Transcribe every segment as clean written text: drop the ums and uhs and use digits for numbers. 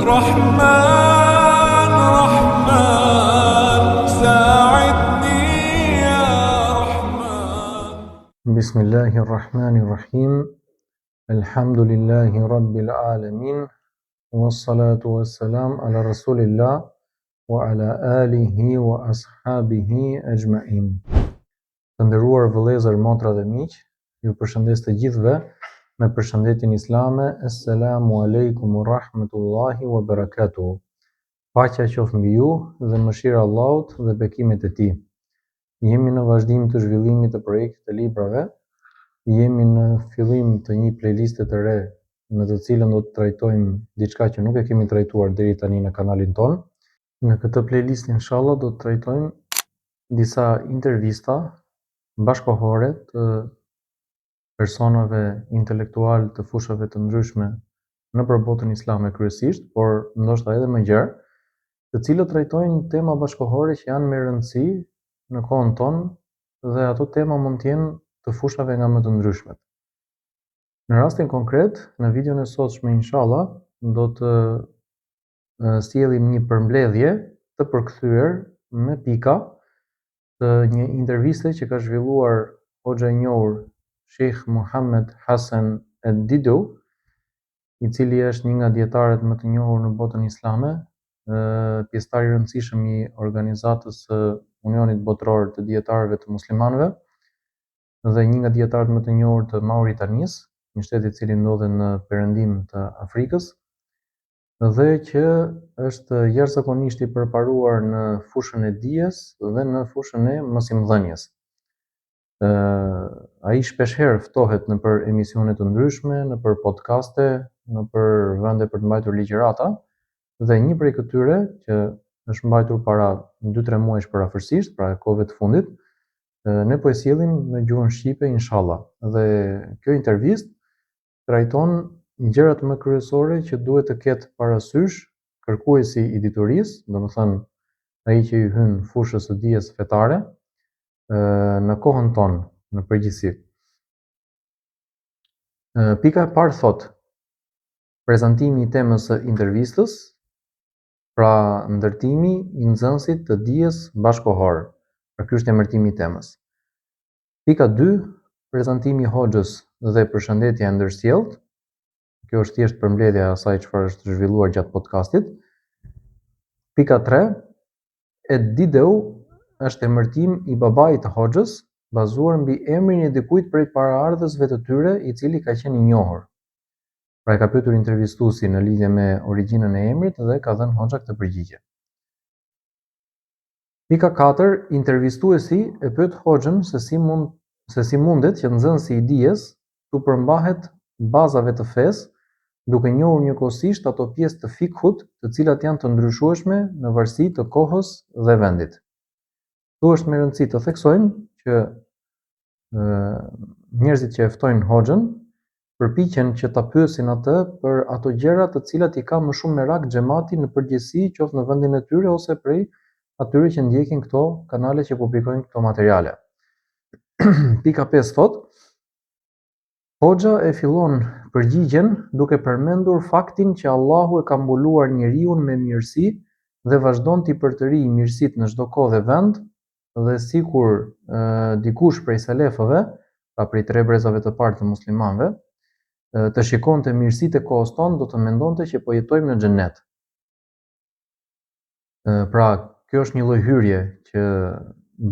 رحمن رحمن ساعدني يا رحمن بسم الله الرحمن الرحيم الحمد لله رب العالمين والصلاة والسلام على رسول الله وعلى آله وأصحابه أجمعين Të nderuar vëllezër, motra dhe miq, ju përshëndes të gjithëve me përshëndetjen islame, Esselamu alejkum wa rahmetullahi wa barakatuh. Paqja qoftë mbi ju dhe mëshira e Allahut dhe bekimet e tij. Jemi në vazhdim të zhvillimit të projektit të librave. Jemi në fillim të një playliste të re në të cilën do të trajtojmë diçka që nuk e kemi trajtuar deri tani në kanalin tonë. Në këtë playlist inshallah do të trajtojmë disa intervista bashkohore të personave intelektualë të fushave të ndryshme nëpër botën islame kryesisht, por ndoshta edhe më gjerë, të cilët trajtojnë tema bashkohore që janë me rëndësi në kohën tonë dhe ato tema mund të jenë të fushave nga më të ndryshmet. Në rastin konkret, në videon e sotshme inshallah do të sjellim një përmbledhje të përkthyer me pika të një interviste që ka zhvilluar hoxha i njohur Sheikh Muhammed Hassan Ed-Dideu, i cili është një nga dijetarët më të njohur në botën islame, pjesëtar i rëndësishëm i organizatës së Unionit Botëror të Dijetarëve të Muslimanëve dhe një nga dijetarët më të njohur të Mauritanisë, një shtet i cili ndodhet në perëndim të Afrikës dhe që është jashtëzakonisht i përparuar në fushën e dijes dhe në fushën e mësimdhënies. Ë ai shpeshherë ftohet nëpër emisione të ndryshme, nëpër podcaste, nëpër vende për të mbajtur ligjërata dhe një prej këtyre që është mbajtur para 2-3 muajsh përafërsisht, pra kohëve të fundit, ne po e sjellim në gjuhën shqipe inshallah. Dhe kjo intervistë trajton gjërat më kryesore që duhet të ketë parasysh kërkuesi i diturisë, domethënë ai që i hyn fushës së dijes fetare në kohën tonë, në përgjithësi. Pika e parë thotë prezantimi i temës së intervistës, pra ndërtimi i nxënësit të dijes bashkohor. Pra ky është emërtimi i temës. Pika 2, prezantimi i hoxhës dhe përshëndetja e ndërsjelltë. Kjo është thjesht përmbledhja e asaj çfarë është zhvilluar gjatë podcastit. Pika 3, Ed-Dideu është emërtim i babait të hoxhës, bazuar mbi emrin e dikujt prej paraardhësve të tyre, i cili ka qenë i njohur. Pra e ka pyetur intervistuesi në lidhje me origjinën e emrit dhe ka dhënë hoxha këtë përgjigje. Pika 4, intervistuesi e pyet hoxhën se si mund se si mundet që nxënësi i dijes t'u përmbahet bazave të fesë, duke njohur njëkohësisht ato pjesë të fikhut, të cilat janë të ndryshueshme në varësi të kohës dhe vendit. Këtu është me rëndësi të theksojmë që njerëzit që e ftojnë hoxhën përpiqen që ta pyesin atë për ato gjëra të cilat i ka më shumë merak xhemati në përgjithësi, qoftë në vendin e tyre ose prej atyre që ndjekin këto kanale që publikojnë këto materiale. Pika 5 thotë, Hoxha e fillon përgjigjen duke përmendur faktin që Allahu e ka mbuluar njeriun me mirësi dhe vazhdon t'i përtërijë mirësitë në çdo kohë dhe vend, dhe sikur e, dikush prej selefëve, pra prej tre brezave të parë të muslimanëve, të shikonte mirësitë e kohës tonë, do të mendonte që po jetojmë në xhennet. Pra, kjo është një lloj hyrje që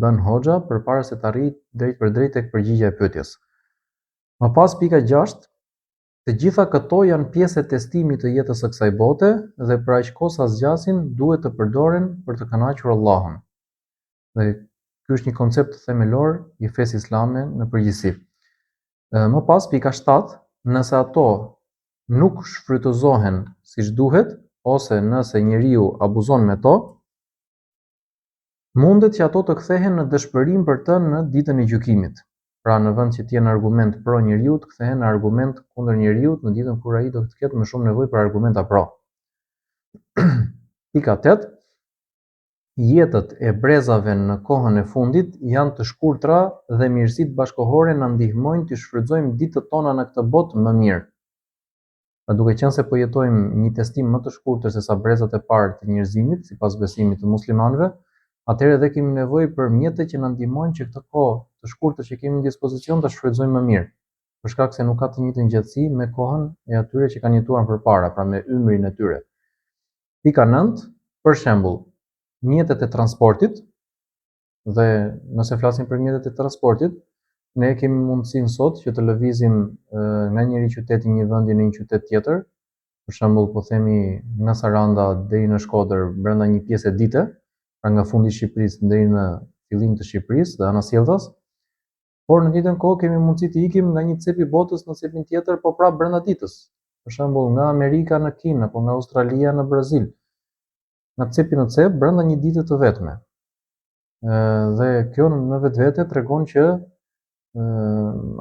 bën hoxha përpara se të arrijë drejtpërdrejt tek përgjigja e pyetjes. Më pas pika 6, të gjitha këto janë pjesë e testimit të jetës së kësaj bote dhe për aq kohë sa zgjasin duhet të përdoren për të kënaqur Allahun. Dhe ky është një koncept themelor i fesë islame në përgjithësi. Më pas pika 7, nëse ato nuk shfrytëzohen siç duhet ose nëse njeriu abuzon me to, mundet që ato të kthehen në dëshpërim për të në ditën e gjykimit. Pra në vend që të jenë argument pro njeriut, kthehen në argument kundër njeriut në ditën kur ai do të ketë më shumë nevojë për argumenta pro. Pika 8. Jetët e brezave në kohën e fundit janë të shkurtra dhe mirësitë bashkohore na ndihmojnë të shfrytëzojmë ditët tona në këtë botë më mirë. Pra duke qenë se po jetojmë një testim më të shkurtër se sa brezat e parë të njerëzimit, sipas besimit të muslimanëve, atëherë edhe kemi nevojë për mjete që na ndihmojnë që këtë kohë të shkurtër që kemi në dispozicion ta shfrytëzojmë më mirë, për shkak se nuk ka të njëjtën gjatësi me kohën e atyre që kanë jetuar përpara, pra me ymrin e tyre. Pika 9, për shembull, mjetet e transportit, Dhe nëse flasim për mjetet e transportit, ne kemi mundësinë sot që të lëvizim nga njëri qytet i një vendi në një qytet tjetër, për shembull po themi nga Saranda deri në Shkodër brenda një pjese dite, pra nga fundi i Shqipërisë deri në fillim të Shqipërisë dhe anasjelltas. Por në të njëjtën kohë kemi mundësi të ikim nga një cep i botës në cepin tjetër, po prapë brenda ditës. Për shembull, nga Amerika në Kinë apo nga Australia në Brazil. Nga cepi në cep brenda një dite të vetme. Dhe kjo në vetvete tregon që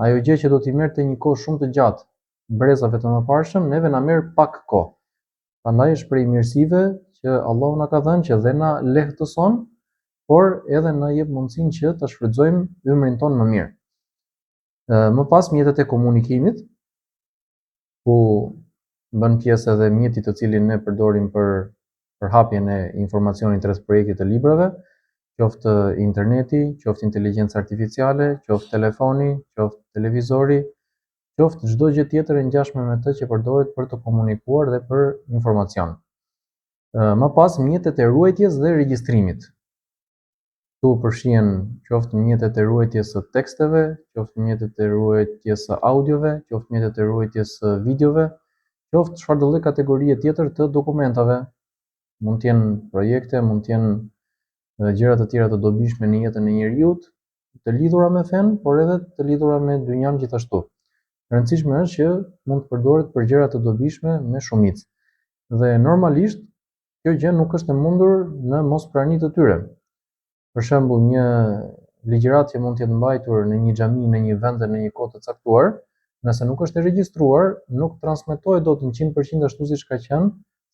ajo gjë që do t'i merrte një kohë shumë të gjatë brezave të mëparshëm, neve na merr pak kohë. Prandaj është prej mirësive që Allahu na ka dhënë që dhe na lehtëson, por edhe na jep mundësinë që ta shfrytëzojmë ymrin tonë më mirë. Më pas mjetet e komunikimit, ku bën pjesë edhe mjeti të cilin ne përdorim për përhapjen e informacionit rreth projektit të librave, qoftë interneti, qoftë inteligjenca artificiale, qoftë telefoni, qoftë televizori, qoftë çdo gjë tjetër e ngjashme me të që përdoret për të komunikuar dhe për informacion. Më pas mjetet e ruajtjes dhe regjistrimit. Këtu përfshihen qoftë mjetet e ruajtjes së teksteve, qoftë mjetet e ruajtjes së audiove, qoftë mjetet e ruajtjes së videove, qoftë çfarëdo lloj kategorie tjetër të dokumentave. Mund të jenë projekte, mund të jenë gjëra të tjera të dobishme në jetën e njeriut, të lidhura me fenë, por edhe të lidhura me dynjan gjithashtu. E rëndësishme është që mund të përdoret për gjëra të dobishme me shumicë. Dhe normalisht Kjo gjë nuk është e mundur në mosprani të tyre. Për shembull, një ligjëratë që mund të jetë mbajtur në një xhami në një vend dhe në një kohë të caktuar, nëse nuk është e regjistruar, nuk transmetohet dot 100% ashtu siç ka qenë,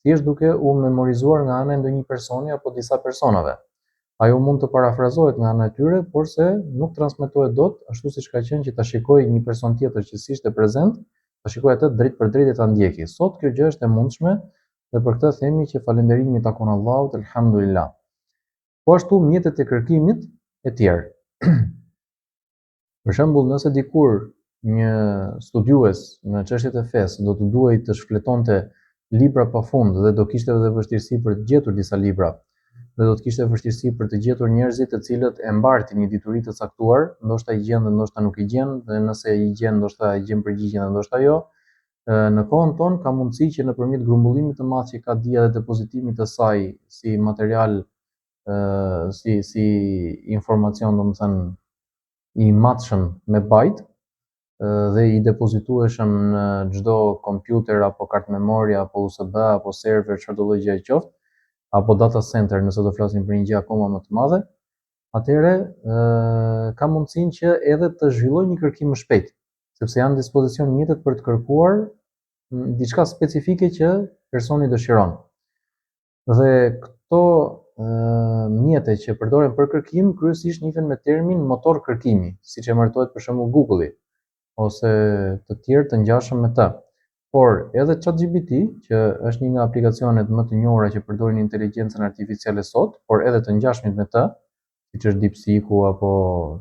thjesht duke u memorizuar nga ana e ndonjë personi apo disa personave. Ajo mund të parafrazohet nga ana e tyre, porse nuk transmetohet dot ashtu siç ka qenë që ta shikojë një person tjetër që s'ishte prezent, ta shikojë atë drejtpërdrejt e ta ndjekë. Sot kjo gjë është e mundshme dhe për këtë themi që falënderimi i takon Allahut, elhamdulillah. Po ashtu mjetet e kërkimit e tjerë. Për shembull, nëse dikur një studiues në çështjet e fesë do të duhej të shfletonte libra pafund dhe do kishte edhe vështirësi për të gjetur disa libra dhe do të kishte vështirësi për të gjetur njerëzit të cilët e mbartin një dituri të caktuar, ndoshta i gjen dhe ndoshta nuk i gjen dhe nëse i gjen ndoshta e gjen përgjigjen dhe ndoshta jo, Në kohën tonë ka mundësi që nëpërmjet grumbullimit të madh që ka dija dhe depozitimit të saj si material si si informacion, domethënë i matshëm me bajt dhe i depozitueshëm në çdo kompjuter apo kartë memorie apo USB apo server çfarëdo lloj gjëje qoftë, apo data center nëse do flasim për një gjë akoma më të madhe, atëherë ka mundësinë që edhe të zhvillojë një kërkim më shpejt, sepse janë në dispozicion mjetet për të kërkuar diçka specifike që personi dëshiron. Dhe këto mjete që përdoren për kërkim kryesisht njihen me termin motor kërkimi, siç emërtohet për shembull Google-i ose të tjerë të ngjashëm me të. Por edhe ChatGPT, që është një nga aplikacionet më të njohura që përdorin inteligjencën artificiale sot, por edhe të ngjashmit me të, siç është DeepSeek-u apo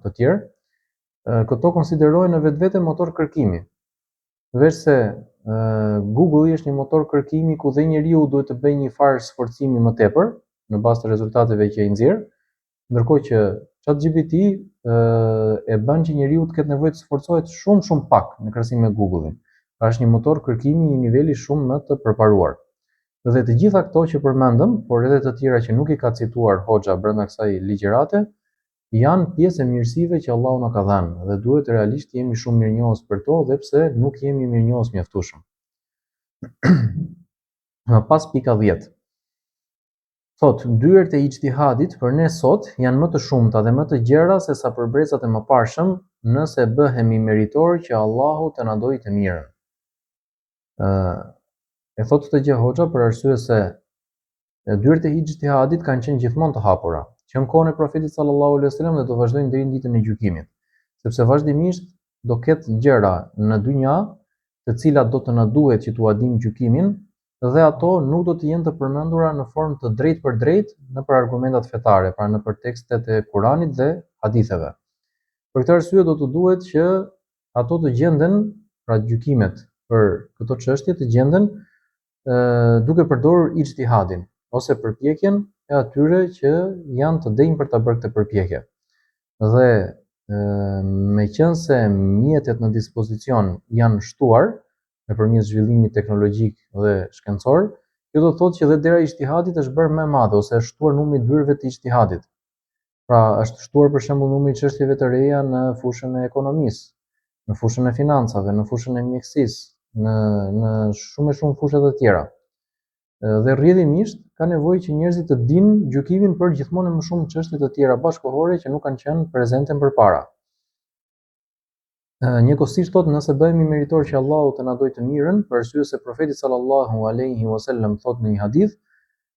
të tjerë, këto konsiderohen në vetvete motor kërkimi. Veçse Google-i është një motor kërkimi ku dhe njeriu duhet të bëjë një farë sforcimi më tepër në bazë të rezultateve që ai nxjerr, ndërkohë që ChatGPT e bën që njeriu të ketë nevojë të sforcohet shumë shumë pak në krahasim me Google-in. Pra është një motor kërkimi i një niveli shumë më të përparuar. Dhe të gjitha këto që përmendëm, por edhe të tjera që nuk i ka cituar hoxha brenda kësaj ligjërate, janë pjesë e mirësive që Allahu na ka dhënë dhe duhet realisht të jemi shumë mirënjohës për to dhe pse nuk jemi mirënjohës mjaftueshëm. Më pas pika 10. Thotë, dyert e ixhtihadit për ne sot janë më të shumta dhe më të gjera se sa për brezat e mëparshëm, nëse bëhemi meritorë që Allahu të na dojë të mirën. Ë e thotë këtë gjë hoxha për arsye se dyert e ixhtihadit kanë qenë gjithmonë të hapura, që në kohën e Profetit sallallahu alaihi wasallam dhe do vazhdojnë deri në ditën e gjykimit, sepse vazhdimisht do ketë gjëra në dynja të cilat do të na duhet që t'ua dimë gjykimin dhe ato nuk do të jenë të përmendura në formë të drejtpërdrejtë nëpër argumentat fetare, pra nëpër tekstet e Kuranit dhe haditheve. Për këtë arsye do të duhet që ato të gjenden, pra gjykimet për këto çështje të gjenden duke përdorur ixhtihadin ose përpjekjen e atyre që janë të denjë për ta bërë këtë përpjekje. Dhe meqenëse mjetet në dispozicion janë shtuar nëpërmjet zhvillimit teknologjik dhe shkencor, kjo do të thotë që dhe dera e ixhtihadit është bërë më e madhe ose është shtuar numri i dyerve të ixhtihadit. Pra, është shtuar për shembull numri i çështjeve të reja në fushën e ekonomisë, në fushën e financave, në fushën e mjekësisë, në në shumë e shumë fusha të tjera. Dhe rrjedhimisht ka nevojë që njerëzit të dinë gjykimin për gjithmonë e më shumë çështje të tjera bashkëkohore që nuk kanë qenë prezente më përpara. Njëkohësisht thotë nëse bëhemi meritor që Allahu të na dojë të mirën, për arsye se profeti sallallahu alaihi wasallam thotë në një hadith,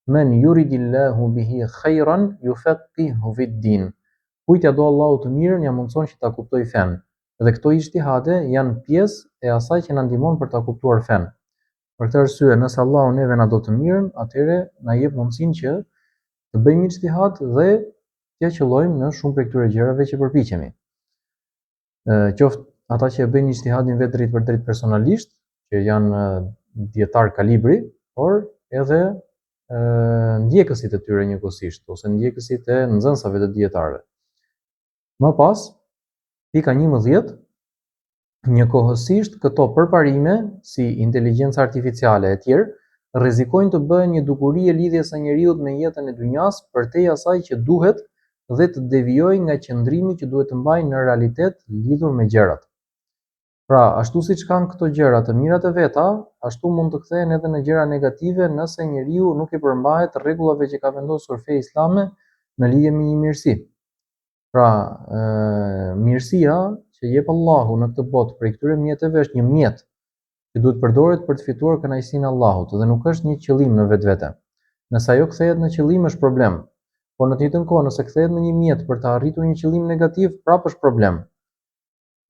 men yuridillahu bihi khairan yufaqihu fid din. Kujt ia do Allahu të mirën, ia mundëson që ta kuptojë fenë. Dhe këto ixhtihade janë pjesë e asaj që na ndihmon për ta kuptuar fenë. Për këtë arsye, nëse Allahu neve na do të mirën, atëherë na jep mundësinë që të bëjmë ixhtihad dhe t'ia qëllojmë në shumë prej këtyre gjërave që përpiqemi. Qoftë ata që e bëjnë ixhtihadin vetë drejtpërdrejt personalisht, që janë dijetarë kalibri, por edhe ndjekësit e tyre njëkohësisht ose ndjekësit e nxënësave të dijetarëve. Më pas, pika 11, njëkohësisht këto përparime si inteligjenca artificiale e tjerë rrezikojnë të bëhen një dukuri e lidhjes së njeriut me jetën e dynjasë përtej asaj që duhet dhe të devijojë nga qëndrimi që duhet të mbajë në realitet lidhur me gjërat. Pra, ashtu siç kanë këto gjëra të mirat e veta, ashtu mund të kthehen edhe në gjëra negative nëse njeriu nuk i përmbahet rregullave që ka vendosur feja islame në lidhje me një mirësi. Pra, mirësia që jep Allahu në këtë botë prej këtyre mjeteve është një mjet që duhet përdoret për të fituar kënaqësinë e Allahut dhe nuk është një qëllim në vetvete. Nëse ajo kthehet në qëllim është problem, por në të njëjtën kohë nëse kthehet në një mjet për të arritur një qëllim negativ, prapë është problem.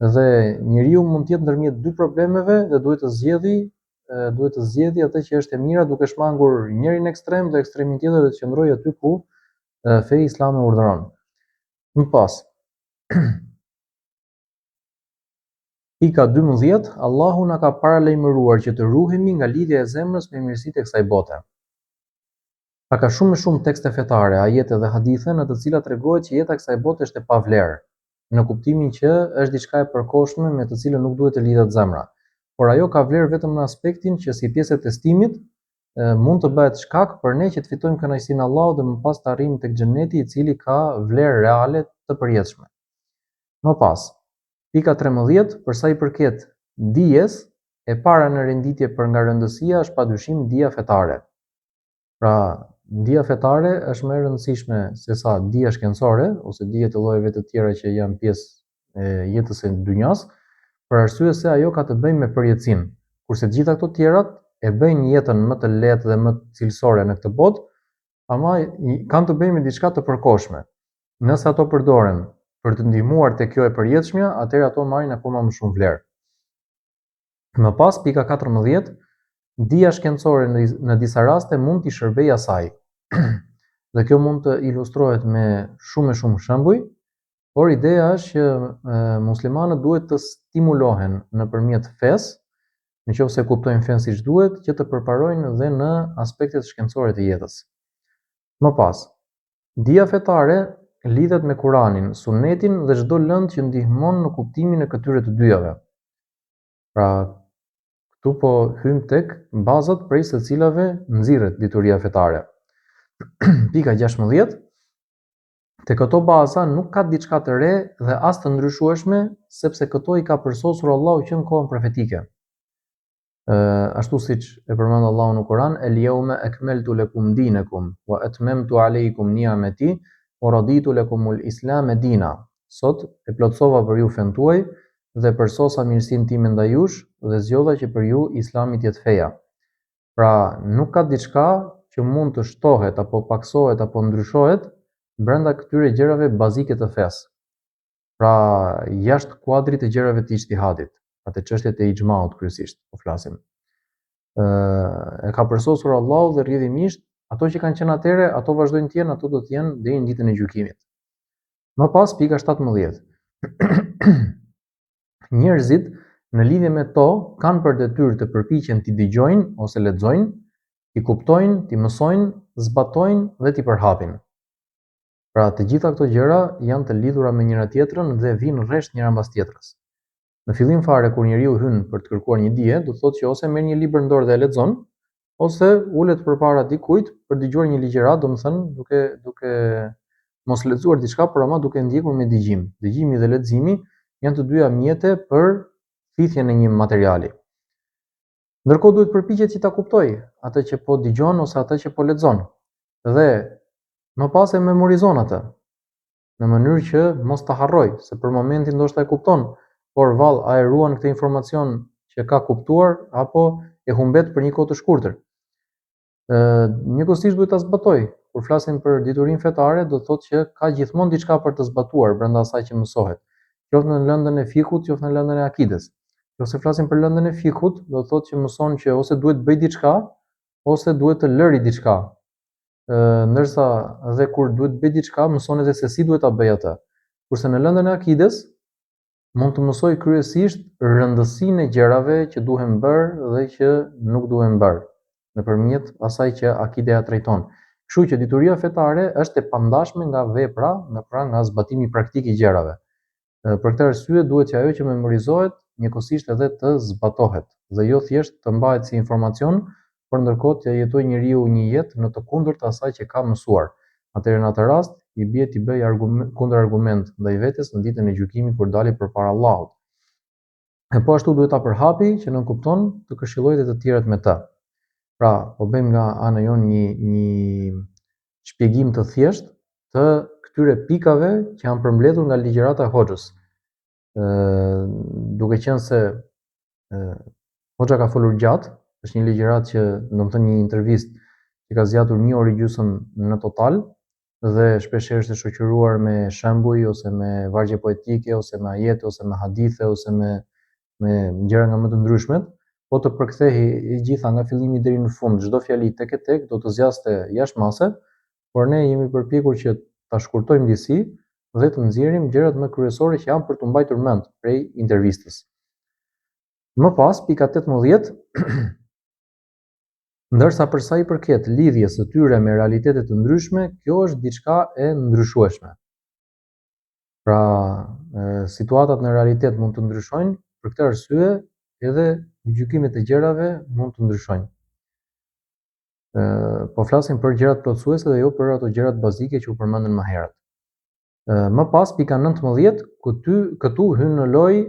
Dhe njeriu mund të jetë ndërmjet dy problemeve dhe duhet të zgjedhë duhet të zgjedhë atë që është e mira duke shmangur njërin ekstrem dhe ekstremin tjetër dhe të qëndrojë aty ku feja islame urdhëron. Më pas, Pika 12, Allahu na ka paralajmëruar që të ruhemi nga lidhja e zemrës me mirësitë e kësaj bote. Pra ka shumë e shumë tekste fetare, ajete dhe hadithe në të cilat tregohet që jeta e kësaj bote është e pavlerë, në kuptimin që është diçka e përkohshme me të cilën nuk duhet të lidhet zemra. Por ajo ka vlerë vetëm në aspektin që si pjesë e testimit mund të bëhet shkak për ne që të fitojmë kënaqësinë e Allahut dhe më pas të arrijmë tek xheneti i cili ka vlerë reale të përjetshme. Më pas, pika 13, për sa i përket dijes, e para në renditje për nga rëndësia është padyshim dija fetare. Pra, dija fetare është më e rëndësishme se sa dija shkencore ose dijet e llojeve të tjera që janë pjesë e jetës së dynjas, për arsye se ajo ka të bëjë me përjetësinë. Kurse të gjitha këto tjerat e bëjnë jetën më të lehtë dhe më cilësore në këtë botë, ama kanë të bëjnë me diçka të përkohshme. Nëse ato përdoren për të ndihmuar te kjo e përjetshmja, atëherë ato marrin akoma më shumë vlerë. Më pas, pika 14, dija shkencore në disa raste mund t'i shërbejë asaj. Dhe kjo mund të ilustrohet me shumë e shumë shembuj, por ideja është që muslimanët duhet të stimulohen nëpërmjet fesë, në qoftë se kuptojnë fenë siç duhet, që të përparojnë dhe në aspektet shkencore të jetës. Më pas, dija fetare lidhet me Kuranin, Sunnetin dhe çdo lëndë që ndihmon në kuptimin e këtyre të dyjave. Pra, këtu po hyjmë tek bazat prej së cilave nxirret dituria fetare. Pika 16. Te këto baza nuk ka diçka të re dhe as të ndryshueshme, sepse këto i ka përsosur Allahu që në kohën profetike. Ashtu siç e përmend Allahu në Kur'an, El yawma akmaltu lakum dinakum wa atmamtu alaykum ni'mati wa raditu lakum al-islam dina. Sot e plotësova për ju fenë tuaj dhe përsosa mirësinë time ndaj jush dhe zgjodha që për ju Islami të jetë feja. Pra, nuk ka diçka që mund të shtohet apo pakësohet apo ndryshohet brenda këtyre gjërave bazike të fesë. Pra, jashtë kuadrit të gjërave të ijtihadit. Pra te çështjet e ixhmaut kryesisht po flasim. Ë e ka përsosur Allahu dhe rrjedhimisht ato që kanë qenë atëherë, ato vazhdojnë të jenë, ato do të jenë deri në ditën e gjykimit. Më pas pika 17. Njerëzit në lidhje me to kanë për detyrë të përpiqen t'i dëgjojnë ose lexojnë, t'i kuptojnë, t'i mësojnë, zbatojnë dhe t'i përhapin. Pra, të gjitha këto gjëra janë të lidhura me njëra-tjetrën dhe vijnë rresht njëra mbas tjetrës. Në fillim fare kur njeriu hyn për të kërkuar një dije, do të thotë që ose merr një libër në dorë dhe e lexon, ose ulet përpara dikujt për të dëgjuar një ligjëratë, domethënë duke duke mos lexuar diçka, por ama duke ndjekur me dëgjim. Dëgjimi dhe leximi janë të dyja mjete për thithjen e një materiali. Ndërkohë duhet të përpiqet që ta kuptojë atë që po dëgjon ose atë që po lexon. Dhe më pas e memorizon atë në mënyrë që mos ta harrojë, se për momentin ndoshta e kupton, por vallë a e ruan këtë informacion që ka kuptuar apo e humbet për një kohë të shkurtër. Ë njëkohësisht duhet ta zbatojë. Kur flasim për diturinë fetare, do të thotë që ka gjithmonë diçka për të zbatuar brenda asaj që mësohet, qoftë në lëndën e fikhut, qoftë në lëndën e akides. Nëse flasim për lëndën e fikhut, do të thotë që mëson që ose duhet të bëjë diçka, ose duhet të lëri diçka. Ndërsa dhe kur duhet të bëjë diçka, mëson edhe se si duhet ta bëjë atë. Kurse në lëndën e akides mund të mësojë kryesisht rëndësinë e gjërave që duhen bërë dhe që nuk duhen bërë, nëpërmjet asaj që akideja trajton. Kështu që dituria fetare është e pandashme nga vepra, nga pra nga zbatimi praktik i gjërave. Për këtë arsye duhet që ajo që memorizohet njëkohësisht edhe të zbatohet dhe jo thjesht të mbahet si informacion, por ndërkohë të jetojë njeriu një jetë në të kundërt të asaj që ka mësuar. Atëherë në atë rast i bie t'i bëjë kundërargument ndaj vetes në ditën e gjykimit kur dali përpara Allahut. E po ashtu duhet ta përhapi që nënkupton të këshillojë dhe të tjerët me të. Pra, po bëjmë nga ana jonë një një shpjegim të thjeshtë të këtyre pikave që janë përmbledhur nga ligjërata e hoxhës. Ë duke qenë se ë hoxha ka folur gjatë, është një ligjëratë që, domethënë një intervistë që ka zgjatur një orë e gjysmë në total dhe shpeshherë është e shoqëruar me shembuj ose me vargje poetike ose me ajete ose me hadithe ose me me gjëra nga më të ndryshmet, po të përkthehej e gjitha nga fillimi deri në fund, çdo fjali tek e tek do të zgjaste jashtë mase, por ne jemi përpjekur që ta shkurtojmë disi dhe të nxjerrim gjërat më kryesore që janë për t'u mbajtur mend prej intervistës. Më pas, pika 18, ndërsa për sa i përket lidhjes së tyre me realitete të ndryshme, kjo është diçka e ndryshueshme. Pra, situatat në realitet mund të ndryshojnë, për këtë arsye edhe gjykimet e gjërave mund të ndryshojnë. Po flasim për gjërat plotësuese dhe jo për ato gjërat bazike që u përmendën më herët. Më pas pika 19, këtu këtu hyn në lojë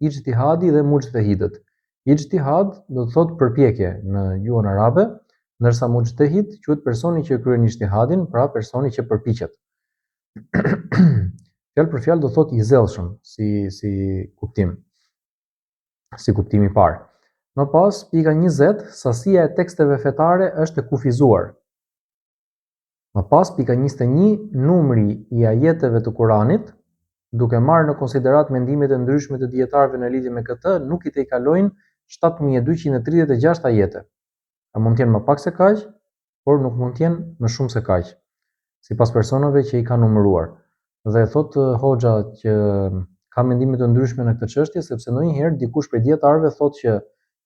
ixhtihadi dhe muxhtehidët. Ixhtihad do të thotë përpjekje në gjuhën arabe, ndërsa muxhtehid quhet personi që kryen ixhtihadin, pra personi që përpiqet. Fjalë për fjalë do thotë i zellshëm si si kuptim. Si kuptim i parë. Më pas, pika 20, sasia e teksteve fetare është e kufizuar. Më pas, pika 21, numri i ajeteve të Kuranit, duke marrë në konsideratë mendimet e ndryshme të dijetarëve në lidhje me këtë, nuk i tejkalojnë 7236 ajete. A mund të jenë më pak se kaq, por nuk mund të jenë më shumë se kaq, sipas personave që i kanë numëruar. Dhe thotë hoxha që ka mendime të ndryshme në këtë çështje, sepse ndonjëherë dikush prej dijetarëve thotë që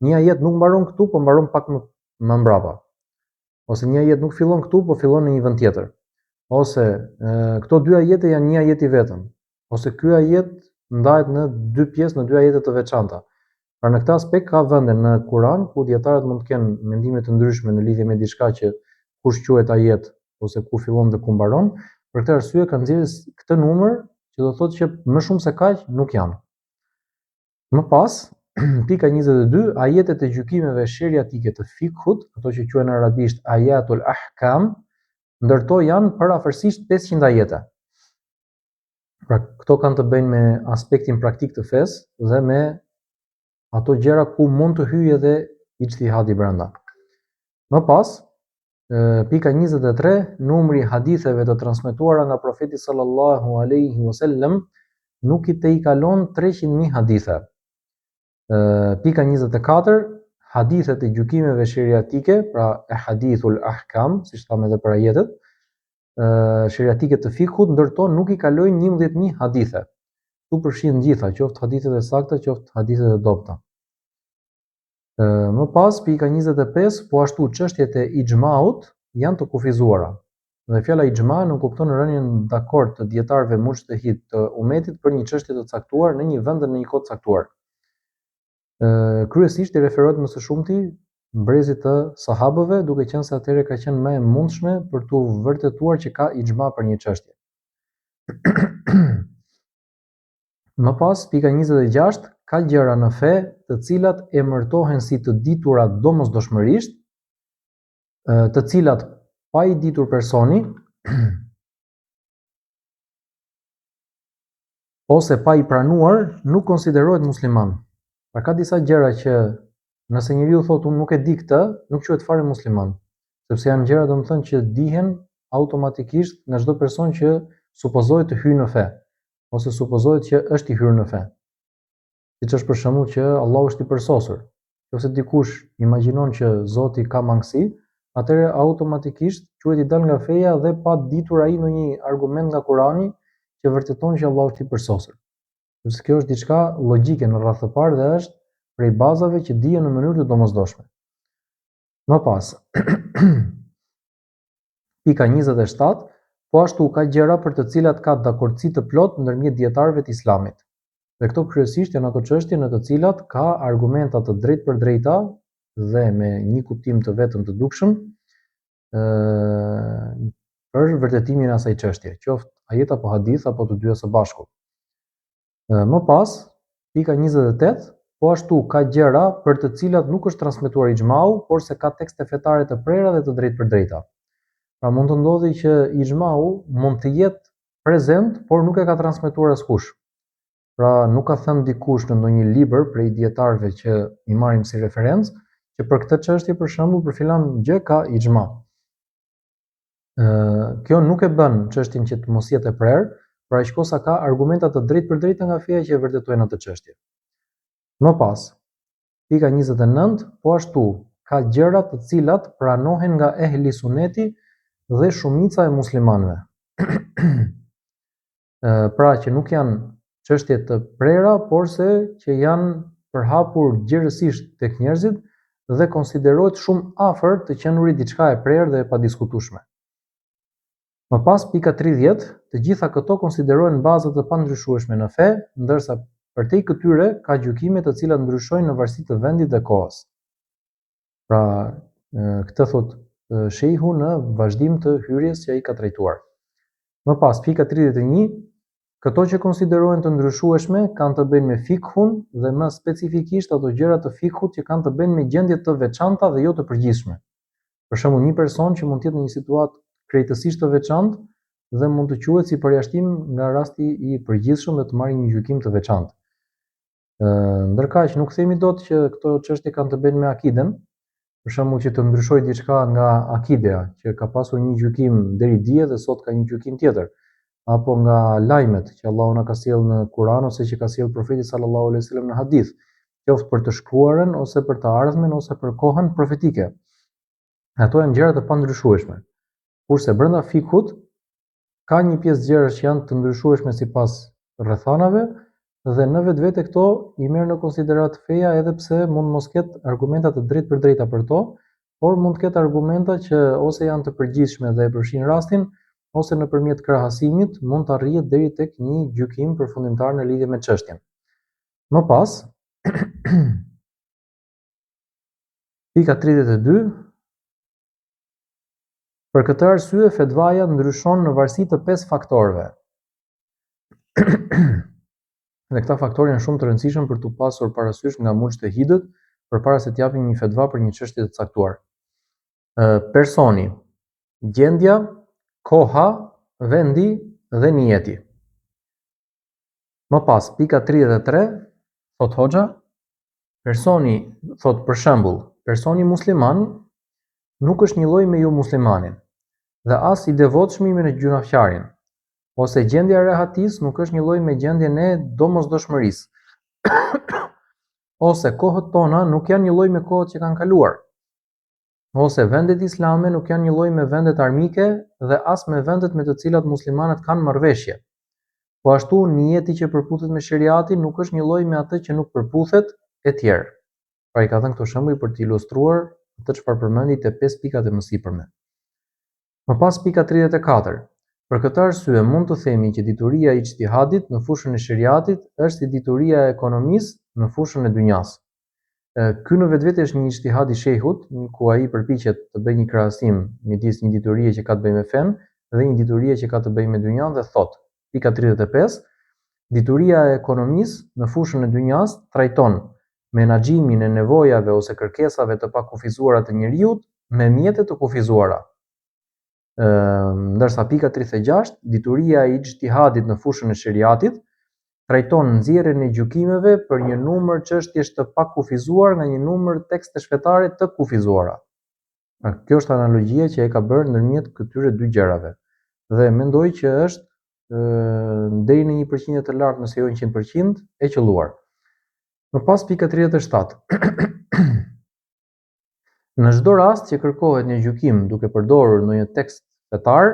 një ajet nuk mbaron këtu, po mbaron pak më më mbrapa. Ose një ajet nuk fillon këtu, po fillon në një vend tjetër. Ose e, këto dy ajete janë një ajet i vetëm. Ose ky ajet ndahet në dy pjesë, në dy ajete të veçanta. Pra në këtë aspekt ka vende në Kur'an ku dijetarët mund të kenë mendime të ndryshme në lidhje me diçka që kush quhet ajet ose ku fillon dhe ku mbaron. Për këtë arsye kanë nxjerrë këtë numër që do thotë që më shumë se kaq nuk janë. Më pas, pika 22, ajetet e gjykimeve sheriatike të fikhut, ato që quhen arabisht ajatul ahkam, ndër to janë përafërsisht 500 ajete. Pra, këto kanë të bëjnë me aspektin praktik të fesë dhe me ato gjëra ku mund të hyjë edhe ixhtihadi brenda. Më pas, pika 23, numri i haditheve të transmetuara nga profeti sallallahu alaihi wasallam nuk i tejkalon 300.000 hadithe. Pika 24, hadithet e gjykimeve sheriatike, pra ehadithul ahkam, siç thamë edhe për ajetet, sheriatike të fikhut, ndër to nuk i kalojnë 11000 hadithe. Këtu përfshihen të gjitha, qoftë hadithet e sakta, qoftë hadithet e dobëta. Më pas, pika 25, po ashtu çështjet e ixhmaut janë të kufizuara. Dhe fjala ixhma nënkupton rënien dakord të dijetarëve muxhtehid të umetit për një çështje të caktuar në një vend dhe në një kohë të caktuar. Kryesisht i referohet më së shumti brezit të sahabëve, duke qenë se atëherë ka qenë më e mundshme për t'u vërtetuar që ka ixhma për një çështje. Më pas, pika 26, ka gjëra në fe të cilat emërtohen si të ditura domosdoshmërisht, të cilat pa i ditur personi ose pa i pranuar nuk konsiderohet musliman. Pra ka disa gjëra që nëse njeriu thotë unë nuk e di këtë, nuk quhet fare musliman, sepse janë gjëra domethënë që dihen automatikisht nga çdo person që supozohet të hyjë në fe ose supozohet që është i hyrë në fe. Siç është për shembull që Allahu është i përsosur. Nëse dikush imagjinon që Zoti ka mangësi, atëherë automatikisht quhet i dalë nga feja dhe pa ditur ai ndonjë argument nga Kurani që vërteton që Allahu është i përsosur. Sepse kjo është diçka logjike në radhë të parë dhe është prej bazave që dihen në mënyrë të domosdoshme. Më pas, Pika 27, po ashtu ka gjëra për të cilat ka dakordësi të plotë ndërmjet dijetarëve të Islamit. Dhe këto kryesisht janë ato çështje në të cilat ka argumenta të drejtpërdrejta dhe me një kuptim të vetëm të dukshëm ë për vërtetimin e asaj çështje, qoftë ajet apo hadith apo të dyja së bashku. Më pas, pika 28, po ashtu ka gjëra për të cilat nuk është transmetuar ixhmau, por se ka tekste fetare të prera dhe të drejtpërdrejta. Pra mund të ndodhi që ixhmau mund të jetë prezent, por nuk e ka transmetuar askush. Pra nuk ka thënë dikush në ndonjë libër prej dijetarëve që i marrim si referencë, që për këtë çështje për shembull për filan gjë ka ixhma. Kjo nuk e bën çështjen që të mos jetë e prerë, për aq kohë sa ka argumenta të drejtpërdrejta nga feja që e vërtetojnë atë çështje. Më pas, pika 29, po ashtu, ka gjëra të cilat pranohen nga ehli suneti dhe shumica e muslimanëve. pra që nuk janë çështje të prera, porse që janë përhapur gjerësisht tek njerëzit dhe konsiderohet shumë afër të qenurit diçka e prerë dhe e padiskutueshme. Më pas pika 30, të gjitha këto konsiderohen baza të pandryshueshme në fe, ndërsa përtej këtyre ka gjykime të cilat ndryshojnë në varësi të vendit dhe kohës. Pra, këtë thotë shejhu në vazhdim të hyrjes që ai ka trajtuar. Më pas, pika 31, këto që konsiderohen të ndryshueshme kanë të bëjnë me fikhun dhe më specifikisht ato gjëra të fikhut që kanë të bëjnë me gjendje të veçanta dhe jo të përgjithshme. Për shembull, një person që mund të jetë në një situatë krejtësisht të veçantë dhe mund të quhet si përjashtim nga rasti i përgjithshëm dhe të marrë një gjykim të veçantë. Ndërkaq nuk themi dot që këto çështje kanë të bëjnë me akiden, për shembull që të ndryshojë diçka nga akidea, që ka pasur një gjykim deri dje dhe sot ka një gjykim tjetër, apo nga lajmet që Allahu na ka sjellë në Kur'an ose që ka sjellë profeti sallallahu alaihi wasallam në hadith, qoftë për të shkuarën ose për të ardhmen ose për kohën profetike. Ato janë gjëra të pandryshueshme. Kurse brenda fikhut Ka një pjesë gjërash që janë të ndryshueshme sipas rrethanave dhe në vetvete këto i merr në konsideratë feja edhe pse mund mos ketë argumenta të drejtpërdrejta për to, por mund të ketë argumenta që ose janë të përgjithshme dhe e përfshijnë rastin, ose nëpërmjet krahasimit mund të arrihet deri tek një gjykim përfundimtar në lidhje me çështjen. Më pas, pika 32 Për këtë arsye fetvaja ndryshon në varësi të pesë faktorëve. Dhe këta faktorë janë shumë të rëndësishëm për t'u pasur parasysh nga muxhtehidët përpara se të japin një fetva për një çështje të caktuar. Personi, gjendja, koha, vendi dhe nijeti. Më pas, pika 33, thotë hoxha, personi, thotë për shembull, personi musliman nuk është njëlloj me jomuslimanin, dhe as i devotshmi me gjynahqarin, ose gjendja e rehatisë nuk është njëlloj me gjendjen e domosdoshmërisë. Ose kohët tona nuk janë njëlloj me kohët që kanë kaluar. Ose vendet islame nuk janë njëlloj me vendet armike dhe as me vendet me të cilat muslimanët kanë marrëveshje. Po ashtu, nijeti që përputhet me sheriatin nuk është njëlloj me atë që nuk përputhet, etj. Pra i ka dhënë këto shembuj për të ilustruar atë çfarë përmendi te pesë pikat e mësipërme. Më pas pika 34. Për këtë arsye mund të themi që dituria e ixhtihadit në fushën e sheriatit është si dituria e ekonomisë në fushën e dynjasë. Ky në vetvete është një ixhtihad i shejhut, ku ai përpiqet të bëjë një krahasim midis një diturie që ka të bëjë me fenë dhe një diturie që ka të bëjë me dynjanë dhe thotë, pika 35, dituria e ekonomisë në fushën e dynjasë trajton menaxhimin e nevojave ose kërkesave të pakufizuara të njeriut me mjete të kufizuara. Ndërsa pika 36, dituria e ixhtihadit në fushën e sheriatit trajton nxjerrjen e gjykimeve për një numër çështjesh të pakufizuar nga një numër tekstesh fetare të kufizuara. Pra, kjo është analogjia që e ka bërë ndërmjet këtyre dy gjërave. Dhe mendoj që është deri në një përqindje të lartë, nëse jo 100%, e qëlluar. Më pas pika 37. Në çdo rast që kërkohet një gjykim duke përdorur ndonjë tekst fetar,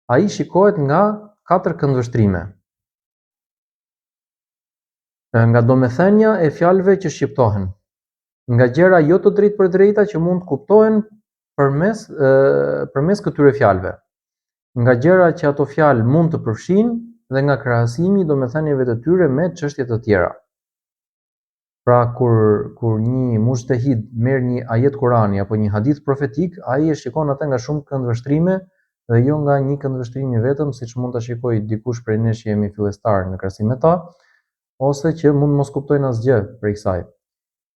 ai shikohet nga katër këndvështrime. Nga domethënia e fjalëve që shqiptohen, nga gjëra jo të drejtpërdrejta që mund të kuptohen përmes përmes këtyre fjalëve, nga gjëra që ato fjalë mund të përfshijnë dhe nga krahasimi i domethënieve të tyre me çështje të tjera. Pra kur kur një mujtehid merr një ajet Kurani apo një hadith profetik, ai e shikon atë nga shumë këndvështrime dhe jo nga një këndvështrim i vetëm, siç mund ta shikojë dikush prej nesh që jemi fillestar në krahasim me ta, ose që mund të mos kuptojnë asgjë prej kësaj.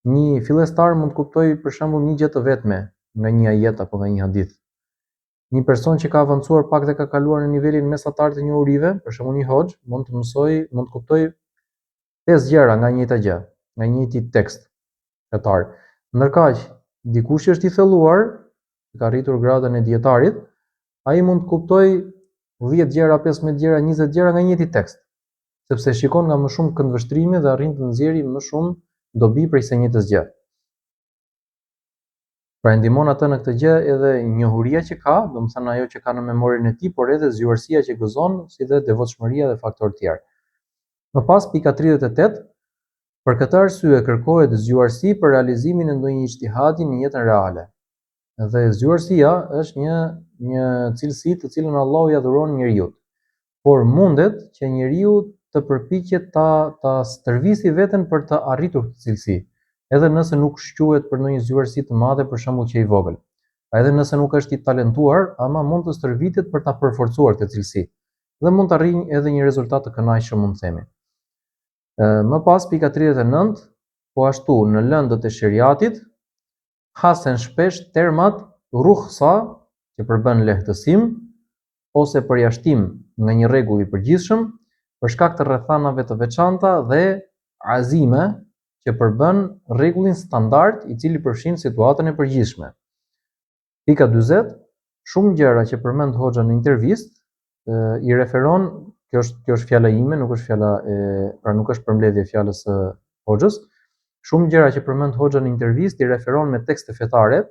Një fillestar mund të kuptojë për shembull një gjë të vetme nga një ajet apo nga një hadith. Një person që ka avancuar pak dhe ka kaluar në nivelin mesatar të njohurive, për shembull një hoxhë, mund të mësojë, mund të kuptojë pesë gjëra nga e njëjta gjë, nga i njëjti tekst fetar. Ndërkaq, dikush që është i thelluar, që ka arritur gradën e dijetarit, ai mund të kuptojë 10 gjëra, 15 gjëra, 20 gjëra nga i njëjti tekst, sepse shikon nga më shumë këndvështrime dhe arrin të nxjerrë më shumë dobi prej së njëjtës gjë. Pra e ndihmon atë në këtë gjë edhe njohuria që ka, domethënë ajo që ka në memorien e tij, por edhe zgjuarsia që gëzon, si dhe devotshmëria dhe faktorë të tjerë. Më pas pika 38, për këtë arsye kërkohet zgjuarsi për realizimin e ndonjë ixhtihadi në jetën reale. Dhe zgjuarsia është një një cilësi të cilën Allahu ia dhuron njeriut. Por mundet që njeriu të përpiqet ta ta stërvisi veten për të arritur këtë cilësi, edhe nëse nuk shquhet për ndonjë zgjuarsi të madhe, për shembull që i vogël. Pra edhe nëse nuk është i talentuar, ama mund të stërvitet për ta përforcuar këtë cilësi dhe mund të arrijë edhe një rezultat të kënaqshëm mund të themi. Më pas pika 39, po ashtu në lëndët e sheriatit hasen shpesh termat ruhsa, që përbën lehtësim ose përjashtim nga një rregull i përgjithshëm, për shkak të rrethanave të veçanta dhe azime, që përbën rregullin standard i cili përfshin situatën e përgjithshme. Pika 40, shumë gjëra që përmend hoxha në intervistë i referon, kjo është kjo është fjala ime, nuk është fjala e, pra nuk është përmbledhje e fjalës së hoxhës. Shumë gjëra që përmend hoxha në intervistë i referon me tekste fetare,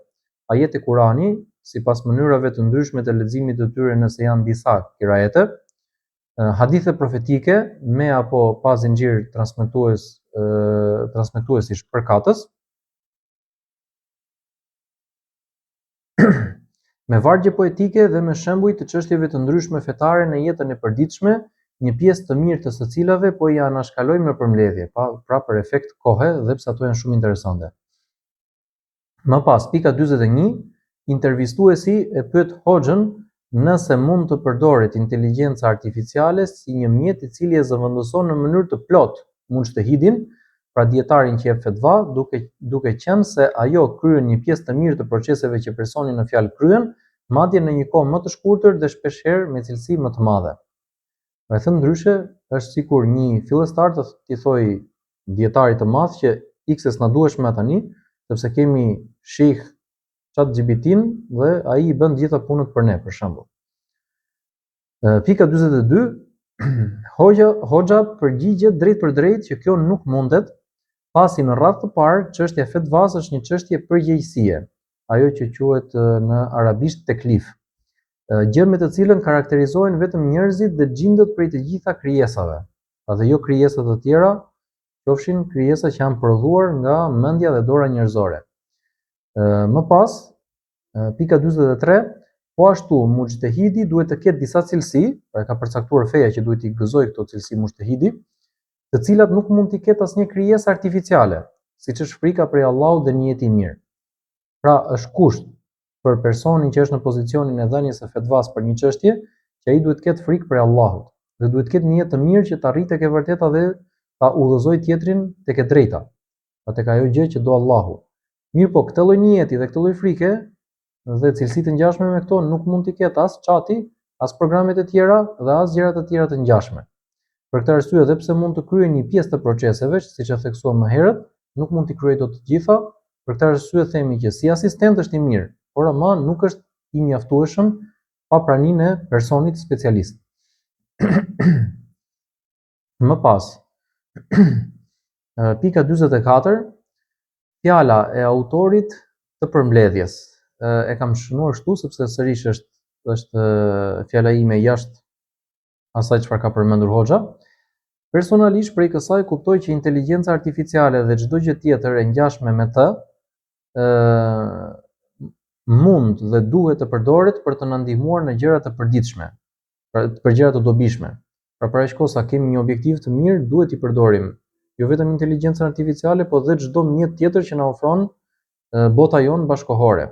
ajete Kurani, sipas mënyrave të ndryshme të leximit të tyre nëse janë disa kiraete, hadithe profetike me apo pa zinxhir transmetues transmetuesish përkatës, Me vargje poetike dhe me shembuj të çështjeve të ndryshme fetare në jetën e përditshme, një pjesë të mirë të së cilave po i anashkalojmë në përmbledhje, pa, pra për efekt kohe dhe pse ato janë shumë interesante. Më pas, pika 41, intervistuesi e pyet hoxhën nëse mund të përdoret inteligjenca artificiale si një mjet i cili e zëvendëson në mënyrë të plotë mujtehidin, pra dijetarin që jep fetva, duke duke qenë se ajo kryen një pjesë të mirë të proceseve që personi në fjalë kryen, madje në një kohë më të shkurtër dhe shpeshherë me cilësi më të madhe. Pra e thënë ndryshe, është sikur një fillestar të t'i thojë dijetarit të madh që ik se s'na duhesh më tani, sepse kemi shejh ChatGPT-n dhe ai i bën të gjitha punët për ne, për shembull. Pika 42, hoxha, hoxha përgjigjet drejtpërdrejt që kjo nuk mundet. Pasi në radhë të parë, çështja e fetvasë është një çështje përgjegjësie, ajo që quhet në arabisht teklif, gjë me të cilën karakterizohen vetëm njerëzit dhe xhindët prej të gjitha krijesave, pra dhe jo krijesa të tjera, qofshin krijesa që janë prodhuar nga mendja dhe dora njerëzore. Më pas, pika 43, po ashtu muxhtehidi duhet të ketë disa cilësi, pra e ka përcaktuar feja që duhet t'i gëzojë këto cilësi muxhtehidi, të cilat nuk mund t'i ketë asnjë krijesë artificiale, siç është frika prej Allahut dhe nijeti i mirë. Pra, është kusht për personin që është në pozicionin e dhënies së fetvas për një çështje, që ai duhet të ketë frikë prej Allahut dhe duhet të ketë nijet të mirë që të arrijë tek e vërteta dhe ta udhëzojë tjetrin tek e drejta, pra tek ajo gjë që do Allahu. Mirëpo, këtë lloj nijeti dhe këtë lloj frike dhe cilësi të ngjashme me këto nuk mund t'i ketë as chati, as programet e tjera dhe as gjëra të tjera të ngjashme. Për këtë arsye, edhe pse mund të kryejë një pjesë të proceseve, siç e theksuam më herët, nuk mund t'i kryejë dot të gjitha. Për këtë arsye themi që si asistent është i mirë, por ama nuk është i mjaftueshëm pa praninë e personit specialist. Më pas, pika 44, fjala e autorit të përmbledhjes. E kam shënuar kështu sepse sërish është është fjala ime jashtë asaj çfarë ka përmendur hoxha. Personalisht prej kësaj kuptoj që inteligjenca artificiale dhe çdo gjë tjetër e ngjashme me të, ë mund dhe duhet të përdoret për të na ndihmuar në gjëra të përditshme, pra për gjëra të dobishme. Pra për aq kohë sa kemi një objektiv të mirë, duhet t'i përdorim jo vetëm inteligjencën artificiale, po dhe çdo mjet tjetër që na ofron bota jonë bashkëkohore.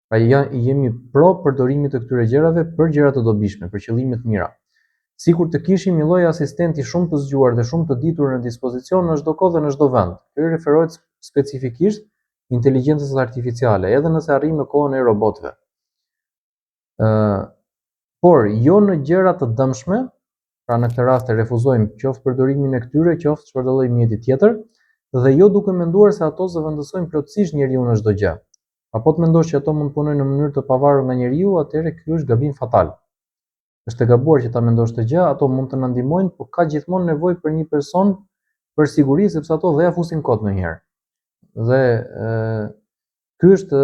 Pra ja, jemi pro përdorimit të këtyre gjërave për gjëra të dobishme, për qëllime të mira. Sikur të kishim një lloj asistenti shumë të zgjuar dhe shumë të ditur në dispozicion në çdo kohë dhe në çdo vend. Kjo i referohet specifikisht inteligjencës artificiale, edhe nëse arrijmë në kohën e robotëve. Ë, por jo në gjëra të dëmshme, pra në këtë rast e refuzojmë qoftë përdorimin e këtyre, qoftë çfarëdo lloj mjeti tjetër, dhe jo duke menduar se ato zëvendësojnë plotësisht njeriun në çdo gjë. Pra po të mendosh që ato mund të punojnë në mënyrë të pavarur nga njeriu, atëherë ky është gabim fatal. Është e gabuar që ta mendosh këtë gjë, ato mund të na ndihmojnë, por ka gjithmonë nevojë për një person për siguri sepse ato dhe ja fusin kot ndonjëherë. Dhe ë ky është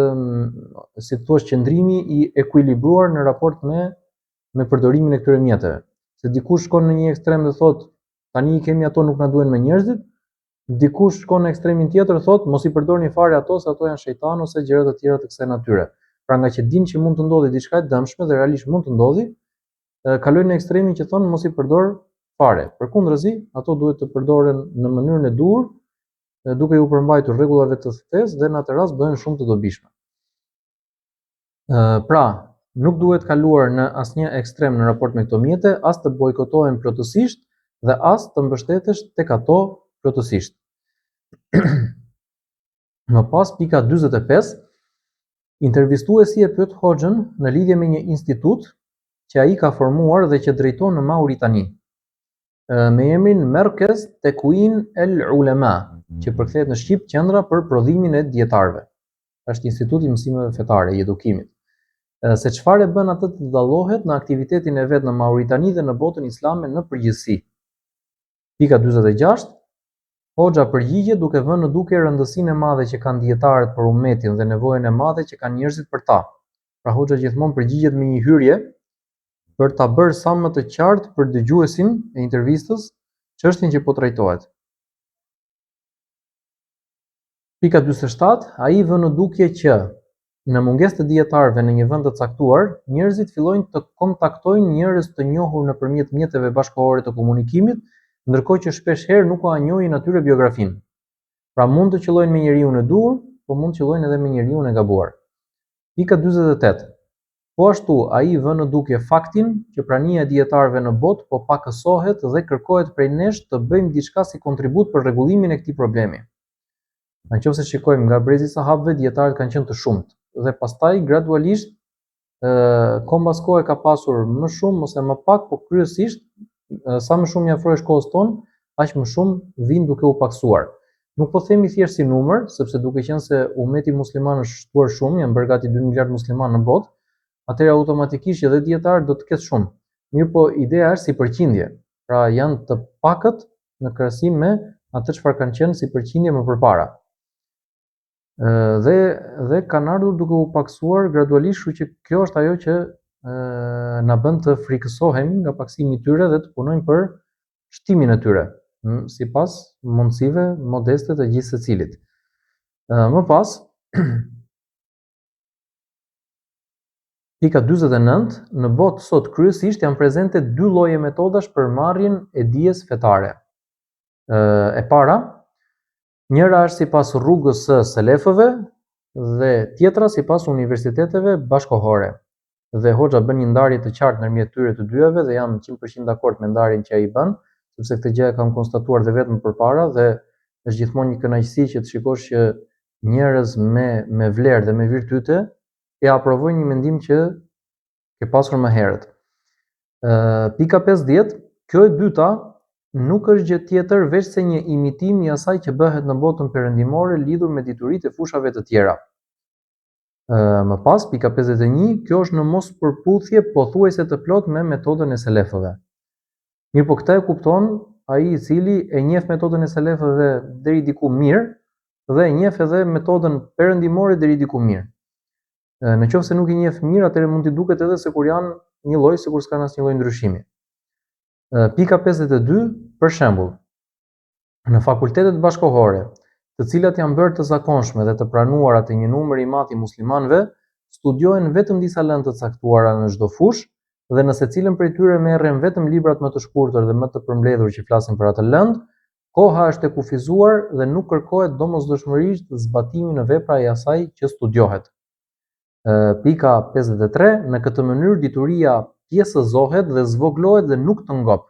si të thuash qëndrimi i ekuilibruar në raport me me përdorimin e këtyre mjeteve. Se dikush shkon në një ekstrem dhe thotë tani i kemi ato nuk na duhen më njerëzit, Dikush shkon në ekstremin tjetër thotë mos i përdorni fare ato se ato janë shejtan ose gjëra të tjera të kësaj natyre. Pra nga që dinë që mund të ndodhi diçka e dëmshme dhe realisht mund të ndodhi, kalojnë në ekstremin që thonë mos i përdor fare. Përkundrazi, ato duhet të përdoren në mënyrën e duhur, duke iu përmbajtur rregullave të fesë dhe në atë rast bëhen shumë të dobishme. Pra, nuk duhet kaluar në asnjë ekstrem në raport me këto mjete, as të bojkotohen plotësisht dhe as të mbështetesh tek ato plotësisht. Më pas pika 45, intervistuesi e pyet hoxhën në lidhje me një institut që ai ka formuar dhe që drejton në Mauritani, me emrin Merkez Tekuin El Ulema, që përkthehet në shqip Qendra për Prodhimin e Dijetarëve. është Instituti i Mësimeve Fetare, i Edukimit. Se çfarë e bën atë të dallohet në aktivitetin e vet në Mauritani dhe në botën islame në përgjithësi. Pika 46, Hoxha përgjigjet duke vënë në dukje rëndësinë e madhe që kanë dijetarët për umetin dhe nevojën e madhe që kanë njerëzit për ta. Pra hoxha gjithmonë përgjigjet me një hyrje për ta bërë sa më të qartë për dëgjuesin e intervistës çështjen që po trajtohet. Pika 47, ai vë në dukje që, në mungesë të dijetarëve në një vend të caktuar, njerëzit fillojnë të kontaktojnë njerëz të njohur nëpërmjet mjeteve bashkëkohore të komunikimit, ndërkohë që shpesh herë nuk ua njohin atyre biografinë. Pra mund të qëllojnë me njeriun e duhur, po mund të qëllojnë edhe me njeriun e gabuar. Pika 48. Po ashtu, ai vë në dukje faktin që prania e dijetarëve në botë po pakësohet dhe kërkohet prej nesh të bëjmë diçka si kontribut për rregullimin e këtij problemi. Në qoftë se shikojmë nga brezi i sahabëve, dijetarët kanë qenë të shumtë dhe pastaj gradualisht kohë mbas kohe ka pasur më shumë ose më pak, po kryesisht sa më shumë i afrohesh kohës tonë, aq më shumë vijnë duke u pakësuar. Nuk po themi thjesht si numër, sepse duke qenë se umeti musliman është shtuar shumë, janë bërë gati 2 miliard muslimanë në botë, atëherë automatikisht edhe dijetarë do të ketë shumë. Mirëpo ideja është si përqindje, pra janë të pakët në krahasim me atë çfarë kanë qenë si përqindje më përpara. Dhe dhe kanë ardhur duke u pakësuar gradualisht, kështu që kjo është ajo që na bën të frikësohemi nga pakësimi i tyre dhe të punojmë për shtimin e tyre, sipas mundësive modeste të gjithsecilit. Më pas, Pika 49, në botë sot kryesisht janë prezente dy lloje metodash për marrjen e dijes fetare. E para, njëra është sipas rrugës së selefëve dhe tjetra sipas universiteteve bashkëkohore. Dhe hoxha bën një ndarje të qartë ndërmjet tyre të dyjave dhe jam 100% dakord me ndarjen që ai bën, sepse këtë gjë e kam konstatuar dhe vetë më përpara dhe është gjithmonë një kënaqësi që të shikosh që njerëz me me vlerë dhe me virtyte e aprovojnë një mendim që ke pasur më herët. Ë pika 50, kjo e dyta nuk është gjë tjetër veçse një imitim i asaj që bëhet në botën perëndimore lidhur me dituritë e fushave të tjera. Ë më pas pika 51, kjo është në mospërputhje pothuajse të plotë me metodën e selefëve. Mirëpo këtë e kupton ai i cili e njeh metodën e selefëve deri diku mirë dhe e njeh edhe metodën perëndimore deri diku mirë. Në qoftë se nuk i njeh mirë, atëherë mund t'i duket edhe sikur janë një lloj, sikur s'kanë asnjë lloj ndryshimi. Pika 52, për shembull, në fakultetet bashkëkohore, të cilat janë bërë të zakonshme dhe të pranuara te një numër i madh i muslimanëve, studiohen vetëm disa lëndë të caktuara në çdo fushë dhe në secilën prej tyre merren vetëm librat më të shkurtër dhe më të përmbledhur që flasin për atë lëndë, koha është e kufizuar dhe nuk kërkohet domosdoshmërisht zbatimi në vepra i asaj që studiohet. Pika 53, në këtë mënyrë dituria pjesëzohet dhe zvogëlohet dhe nuk të ngop.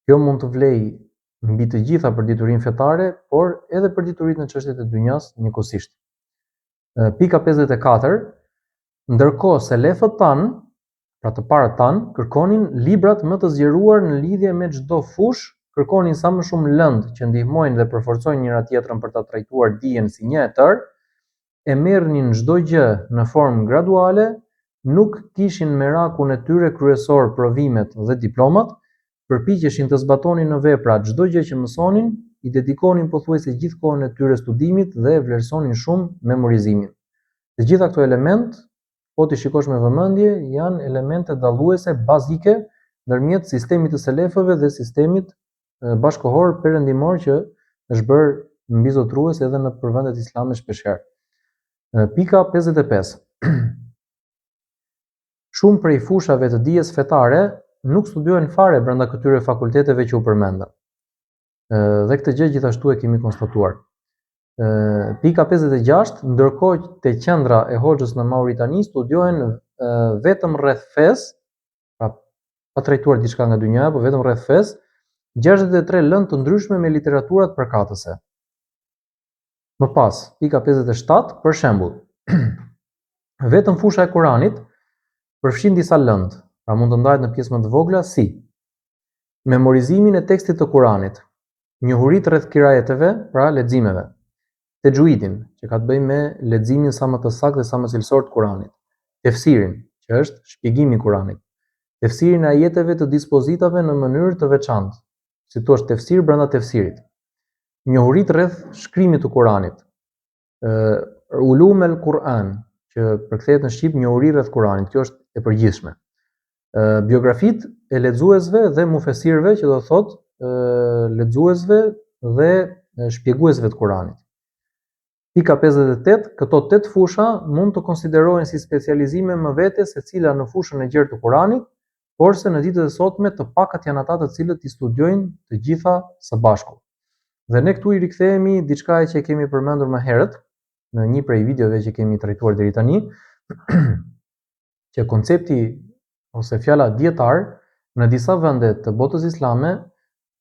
Kjo mund të vlejë mbi të gjitha për diturinë fetare, por edhe për dituritë në çështjet e dynjas njëkohësisht. Pika 54, ndërkohë selefët tanë, pra të parët tanë, kërkonin librat më të zgjeruar në lidhje me çdo fushë, kërkonin sa më shumë lëndë që ndihmojnë dhe përforcojnë njëra tjetrën për ta trajtuar dijen si një e tërë, e merrnin çdo gjë në formë graduale, nuk kishin merakun e tyre kryesor provimet dhe diplomat, përpiqeshin të zbatonin në vepra çdo gjë që mësonin, i dedikonin pothuajse gjithë kohën e tyre studimit dhe e vlerësonin shumë memorizimin. Të gjitha këto elementë, po t'i shikosh me vëmendje, janë elemente dalluese bazike ndërmjet sistemit të selefëve dhe sistemit bashkëkohor perëndimor që është bërë mbizotërues edhe nëpër vendet islame shpeshherë. Pika 55. Shumë prej fushave të dijes fetare nuk studiohen fare brenda këtyre fakulteteve që u përmendën. Dhe këtë gjë gjithashtu e kemi konstatuar. Pika 56, ndërkohë te qendra e hoxhës në Mauritani studiohen vetëm rreth fesë, pra pa trajtuar diçka nga dynjaja, po vetëm rreth fesë, 63 lëndë të ndryshme me literaturat përkatëse. Më pas, pika 57, për shembull, vetëm fusha e Kuranit përfshin disa lëndë, pra mund të ndahet në pjesë më të vogla si memorizimin e tekstit të Kuranit, njohuritë rreth kiraeteve, pra leximeve, texhuidin, që ka të bëjë me leximin sa më të saktë dhe sa më cilësor të Kuranit, tefsirin, që është shpjegimi i Kuranit, tefsirin e ajeteve të dispozitave në mënyrë të veçantë, si thua tefsir brenda tefsirit, njohuritë rreth shkrimit të Kuranit, Ulum el Kur'an, që përkthehet në shqip njohuri rreth Kuranit, kjo është e përgjithshme. Biografitë e lexuesve dhe mufesirëve, që do të thotë lexuesve dhe shpjeguesve të Kuranit. Pika 58, këto tetë fusha mund të konsiderohen si specializime më vete secila në fushën e gjerë të Kuranit, porse në ditët e sotme të pakët janë ata të cilët i studiojnë të gjitha së bashku. Dhe ne këtu i rikthehemi diçka që e kemi përmendur më herët në një prej videove që kemi trajtuar deri tani, që koncepti ose fjala dietar në disa vende të botës islame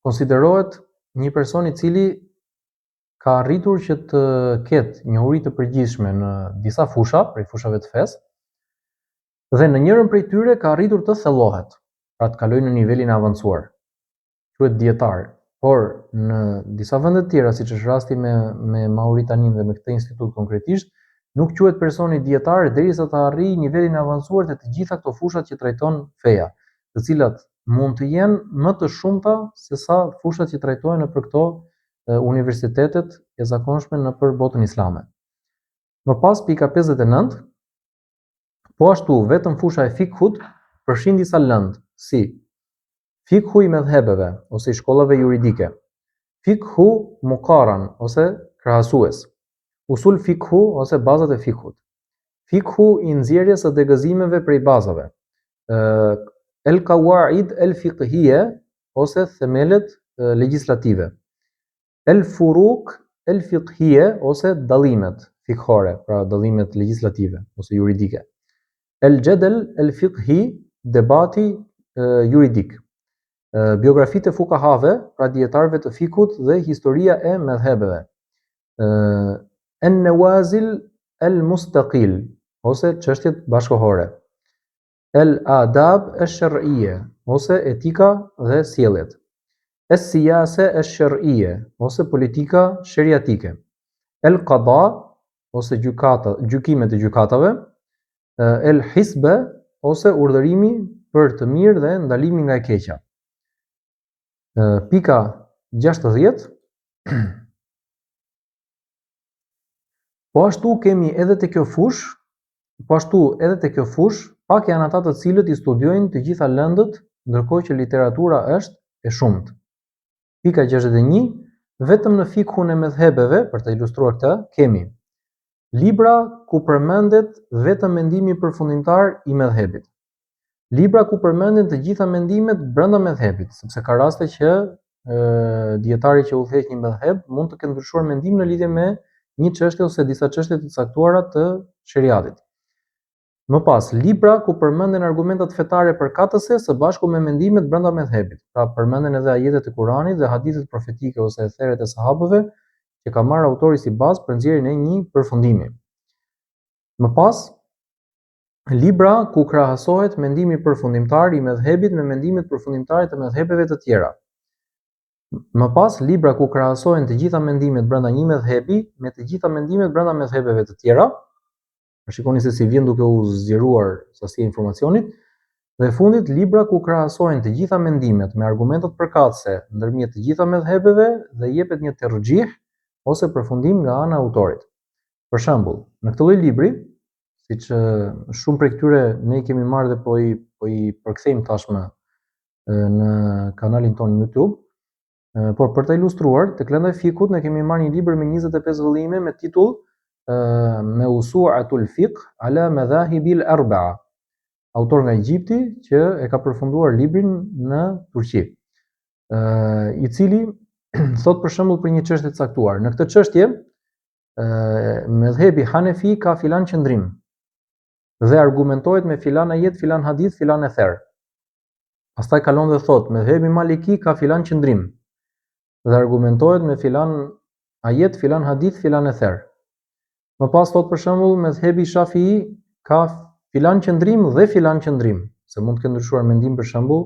konsiderohet një person i cili ka arritur që të ketë njohuri të përgjithshme në disa fusha, prej fushave të fesë, dhe në njërën prej tyre ka arritur të thellohet, pra të kalojë në nivelin e avancuar. Quhet dietar, por në disa vende të tjera, siç është rasti me me Mauritaninë dhe me këtë institut konkretisht, nuk quhet personi dietar derisa të arrijë nivelin e avancuar te të gjitha këto fushat që trajton feja, të cilat mund të jenë më të shumta se sa fushat që trajtohen nëpër këto universitetet e zakonshme nëpër botën islame. Më pas pika 59, po ashtu vetëm fusha e fikhut përfshin disa lëndë si fikhu i medhhebeve ose i shkollave juridike, fikhu mukaran ose krahasues, usul fikhu ose bazat e fikhut, fikhu i nxjerrjes së degëzimeve prej bazave, el kawaid el fikhije ose themelet legjislative, el furuk el fikhije ose dallimet fikhore, pra dallimet legjislative ose juridike, el xhedel el fikhi, debati juridik, biografitë e fukahave, pra dijetarëve të fikhut dhe historia e medhhebeve. En Nawazil el Mustaqil ose çështjet bashkëkohore. El Adab el Shar'iyye ose etika dhe sjelljet. Es Siyase el Shar'iyye ose politika sheriatike. El Qada ose gjykata, gjykimet e gjykatave. El Hisbe ose urdhërimi për të mirë dhe ndalimi nga e keqja. Pika 60 Po ashtu kemi edhe te kjo fushë, po ashtu edhe te kjo fushë, pak janë ata të cilët i studiojnë të gjitha lëndët, ndërkohë që literatura është e shumtë. Pika 61, vetëm në fikhun e medhhebeve, për të ilustruar këtë, kemi libra ku përmendet vetëm mendimi përfundimtar i medhhebit. Libra ku përmenden të gjitha mendimet brenda medhhebit, sepse ka raste që dijetari që udhëheq një medhheb mund të ketë ndryshuar mendim në lidhje me një çështje ose disa çështje të caktuara të sheriatit. Më pas, libra ku përmenden argumentat fetare përkatëse së bashku me mendimet brenda medhhebit, pra përmenden edhe ajetet e Kuranit dhe hadithet profetike ose etheret e sahabëve që ka marrë autori si bazë për nxjerrjen e një përfundimi. Më pas, Libra ku krahasohet mendimi përfundimtar i medhhebit me mendimet përfundimtare të medhhebeve të tjera. Më pas, libra ku krahasohen të gjitha mendimet brenda një medhhebi me të gjitha mendimet brenda medhhebeve të tjera. Shikoni se si vjen duke u zgjeruar sasia e informacionit. Dhe e fundit, libra ku krahasohen të gjitha mendimet me argumentat përkatëse ndërmjet të gjitha medhhebeve dhe jepet një terxhih ose përfundim nga ana e autorit. Për shembull, në këtë lloj libri, siç shumë prej këtyre ne i kemi marrë dhe po i po i përkthejmë tashmë në kanalin tonë YouTube, por për ta ilustruar, tek lënda e fikhut ne kemi marrë një libër me 25 vëllime me titull Meusuatul Fiqh ala Madhahibil Arba'a. Autor nga Egjipti që e ka përfunduar librin në Turqi. I cili thotë për shembull për një çështje të caktuar. Në këtë çështje medhhebi Hanefi ka filan qëndrim dhe argumentohet me filan ajet, filan hadith, filan ether. Pastaj kalon dhe thotë, medhhebi Maliki ka filan qëndrim dhe argumentohet me filan ajet, filan hadith, filan ether. Më pas thotë për shembull, medhhebi Shafii ka filan qëndrim dhe filan qëndrim, se mund të ketë ndryshuar mendim për shembull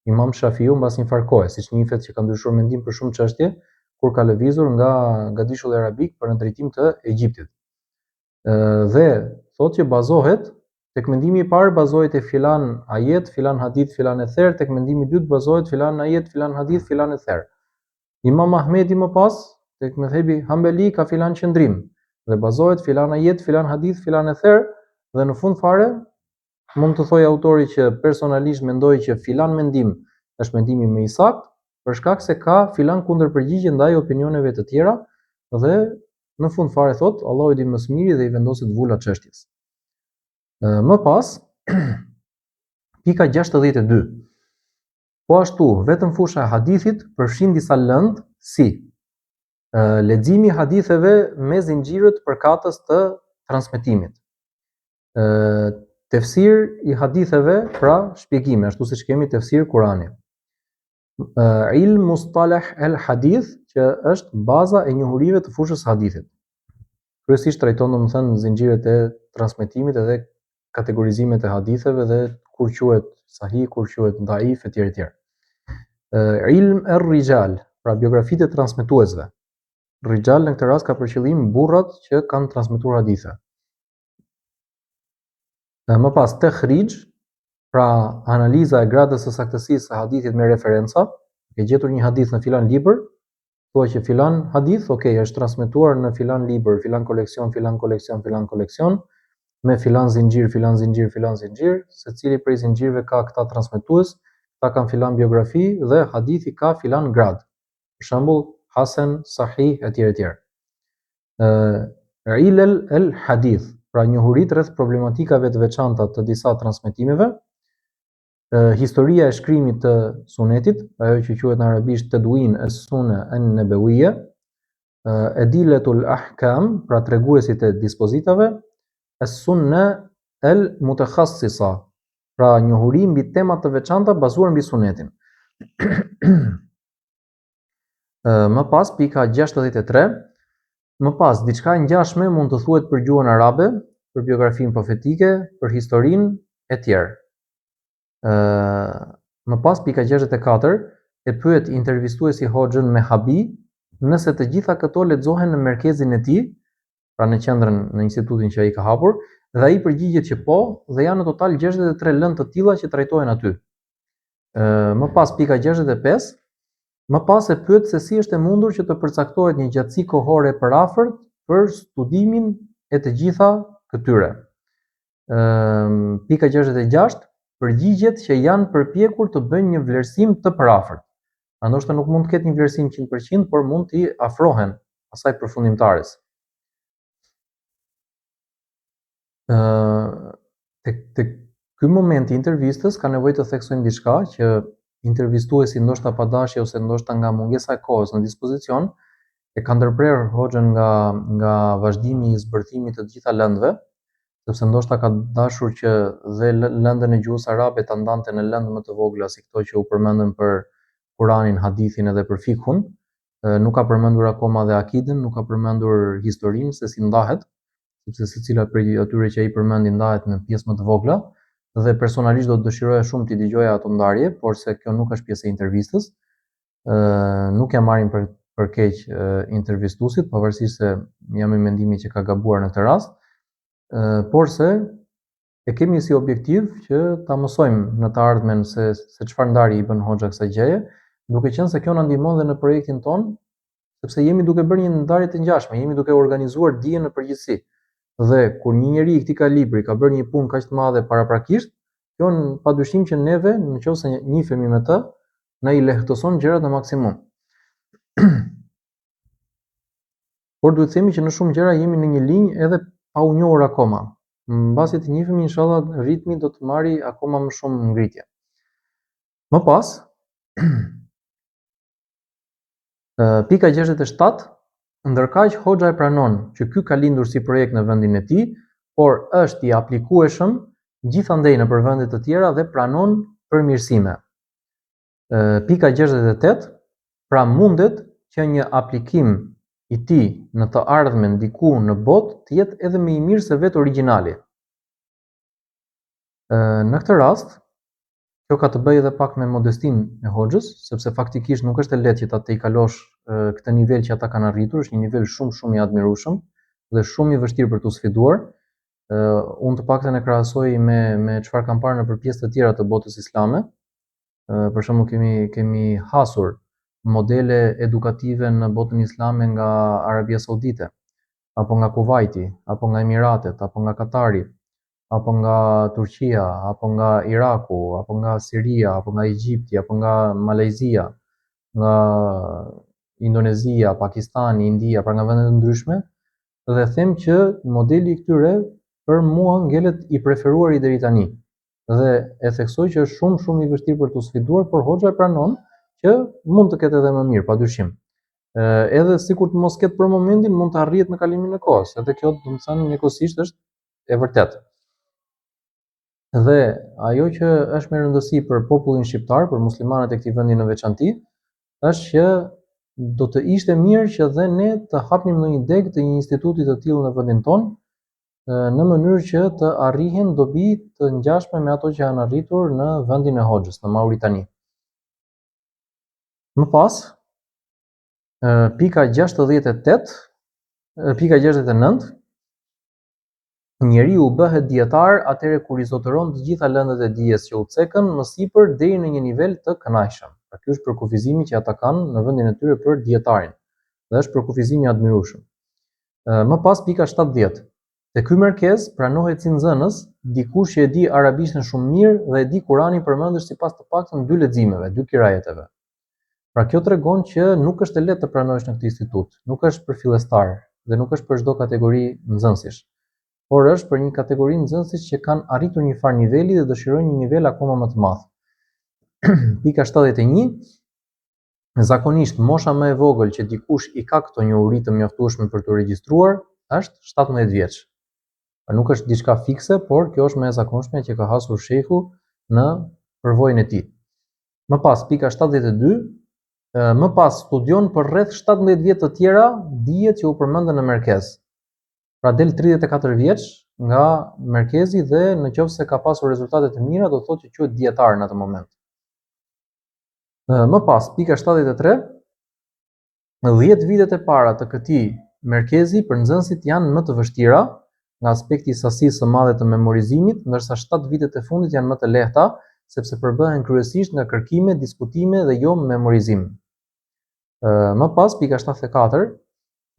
Imam Shafiu mbas një farë kohe, siç njihet që ka ndryshuar mendim për shumë çështje kur ka lëvizur nga gadishulli arabik për në drejtim të Egjiptit. Dhe thotë që bazohet tek mendimi i parë bazohet te filan ajet, filan hadith, filan ether, tek mendimi i dytë bazohet filan ajet, filan hadith, filan ether. Imam Ahmedi më pas tek medhhebi Hanbeli ka filan qëndrim dhe bazohet filan ajet, filan hadith, filan ether dhe në fund fare Mund të thojë autori që personalisht mendoj që filan mendim është mendimi më i saktë, për shkak se ka filan kundërpërgjigje ndaj opinioneve të tjera dhe në fund fare thotë Allahu i di më së miri dhe i vendoset vula çështjes. Më pas pika 62. Po ashtu, vetëm fusha e hadithit përfshin disa lëndë si leximi i haditheve me zinxhirët përkatës të transmetimit. Tefsir i haditheve, pra shpjegime, ashtu siç kemi tefsir Kurani. Ilm mustalah el hadith, që është baza e njohurive të fushës së hadithit. Kryesisht trajton domethënë zinxhirët e transmetimit edhe kategorizimet e haditheve dhe kur quhet sahih, kur quhet daif etj etj. Ilm er rijal, pra biografitë e transmetuesve. Rijal në këtë rast ka për qëllim burrat që kanë transmetuar hadithe. Më pas tehrixh. Pra, analiza e gradës së saktësisë së hadithit me referenca, ke gjetur një hadith në filan libër, thua që filan hadith, ok, është transmetuar në filan libër, filan koleksion, filan koleksion, filan koleksion, me filan zinxhir, filan zinxhir, filan zinxhir, secili prej zinxhirëve ka këta transmetues, këta kanë filan biografi dhe hadithi ka filan gradë. Për shembull, Hasen, Sahih etj etj. Ë Ilal el Hadith, pra njohuritë rreth problematikave të veçanta të disa transmetimeve, historia e shkrimit të sunetit, ajo që quhet në arabisht Tedwin es-Sunne en-Nebewiyye, Ediletul Ahkam, pra treguesit e dispozitave, Es-Sunne el-Mutekhassisa, pra njohuri mbi tema të veçanta bazuar mbi sunetin. Më pas pika 63, më pas diçka e ngjashme mund të thuhet për gjuhën arabe, për biografinë profetike, për historinë e tjerë. Më pas pika 64 e pyet intervistuesi hoxhën me habi nëse të gjitha këto lexohen në merkezin e tij, pra në qendrën në institutin që ai ka hapur, dhe ai përgjigjet që po, dhe janë në total 63 lëndë të tilla që trajtohen aty. Më pas pika 65, më pas e pyet se si është e mundur që të përcaktohet një gjatësi kohore e përafërt për studimin e të gjitha këtyre. Pika 66, përgjigjet që janë përpjekur të bëjnë një vlerësim të përafërt. Pra ndoshta nuk mund të ketë një vlerësim 100%, por mund t'i afrohen asaj përfundimtares. Ë tek tek ky moment i intervistës ka nevojë të theksojmë diçka që intervistuesi ndoshta pa dashje ose ndoshta nga mungesa e kohës në dispozicion e ka ndërprerë hoxhën nga nga vazhdimi i zbërthimit të të gjitha lëndëve, sepse ndoshta ka dashur që dhe lëndën e gjuhës arabe ta ndante në lëndë më të vogla si këto që u përmendën për Kuranin, hadithin edhe për fikhun. Nuk ka përmendur akoma dhe akiden, nuk ka përmendur historinë se si ndahet, sepse secila prej atyre që ai përmendi ndahet në pjesë më të vogla dhe personalisht do të dëshiroja shumë t'i dëgjoja ato ndarje, porse kjo nuk është pjesë e intervistës. Ë nuk ia marrim për për keq intervistuesit, pavarësisht se jam i mendimit që ka gabuar në këtë rast, ë porse e kemi si objektiv që ta mësojmë në të ardhmen se se çfarë ndarje i bën hoxha kësaj gjëje, duke qenë se kjo na ndihmon dhe në projektin tonë sepse jemi duke bërë një ndarje të ngjashme, jemi duke organizuar dijen në përgjithësi. Dhe kur një njeri i këtij kalibri ka bërë një punë kaq të madhe paraprakisht, kjo padyshim që neve, në qoftë se njihemi me të, na i lehtëson gjërat në maksimum. Por duhet të themi që në shumë gjëra jemi në një linjë edhe pa u njohur akoma. Mbasi të njihemi, inshallah, ritmi do të marrë akoma më shumë ngritje. Më pas, Pika 67, ndërkaq hoxha e pranon që ky ka lindur si projekt në vendin e tij, por është i aplikueshëm gjithandej nëpër vende të tjera dhe pranon përmirësime. Pika 68, pra mundet që një aplikim i tij në të ardhmen diku në botë të jetë edhe më i mirë se vetë origjinali. Në këtë rast, kjo ka të bëjë edhe pak me modestinë e hoxhës, sepse faktikisht nuk është e lehtë që ta tejkalosh këtë nivel që ata kanë arritur, është një nivel shumë shumë i admirueshëm dhe shumë i vështirë për t'u sfiduar. Unë të paktën e krahasoj me me çfarë kam parë nëpër pjesë të tjera të botës islame. Për shembull kemi kemi hasur modele edukative në botën islame nga Arabia Saudite, apo nga Kuvajti, apo nga Emiratet, apo nga Katari, apo nga Turqia, apo nga Iraku, apo nga Siria, apo nga Egjipti, apo nga Malajzia, nga Indonezia, Pakistani, India, pra nga vende të ndryshme, dhe them që modeli i këtyre për mua ngelet i preferuari deri tani. Dhe e theksoj që është shumë shumë i vështirë për t'u sfiduar, por hoxha e pranon që mund të ketë edhe më mirë, padyshim. Edhe sikur të mos ketë për momentin, mund të arrihet me kalimin e kohës. Edhe kjo, domethënë, njëkohësisht është e vërtetë. Dhe ajo që është me rëndësi për popullin shqiptar, për muslimanët e këtij vendi në veçanti, është që do të ishte mirë që dhe ne të hapnim ndonjë degë të një instituti të tillë në vendin tonë, në mënyrë që të arrihen dobi të ngjashme me ato që janë arritur në vendin e hoxhës, në Mauritani. Më pas, pika 68, pika 69. Njeriu bëhet dijetar atëherë kur i zotëron të gjitha lëndët e dijes që u cekën më sipër deri në një nivel të kënaqshëm. Pra ky është përkufizimi që ata kanë në vendin e tyre për dijetarin dhe është përkufizim i admirueshëm. Më pas pika 70. Te ky merkez pranohet si nxënës dikush që e di arabishten shumë mirë dhe e di Kuranin përmendësh sipas të paktën dy leximeve, dy kirajeteve. Pra kjo tregon që nuk është e lehtë të pranohesh në këtë institut, nuk është për fillestar dhe nuk është për çdo kategori nxënësish, por është për një kategori nxënësish që kanë arritur një farë niveli dhe dëshirojnë një nivel akoma më të madh. Pika 71 Zakonisht mosha më e vogël që dikush i ka këto njohuri të mjaftueshme për t'u regjistruar është 17 vjeç. Pra nuk është diçka fikse, por kjo është më e zakonshmja që ka hasur shejhu në përvojën e tij. Më pas, pika 72, më pas studion për rreth 17 vjet të tjera dijet që u përmendën në merkez. Pra del 34 vjeç nga merkezi dhe në qoftë se ka pasur rezultate të mira, do të thotë që quhet dijetar në atë moment. Më pas, pika 73, 10 vitet e para të këtij merkezi për nxënësit janë më të vështira nga aspekti i sasisë së madhe të memorizimit, ndërsa 7 vitet e fundit janë më të lehta, sepse përbëhen kryesisht nga kërkime, diskutime dhe jo memorizim. Më pas, pika 74,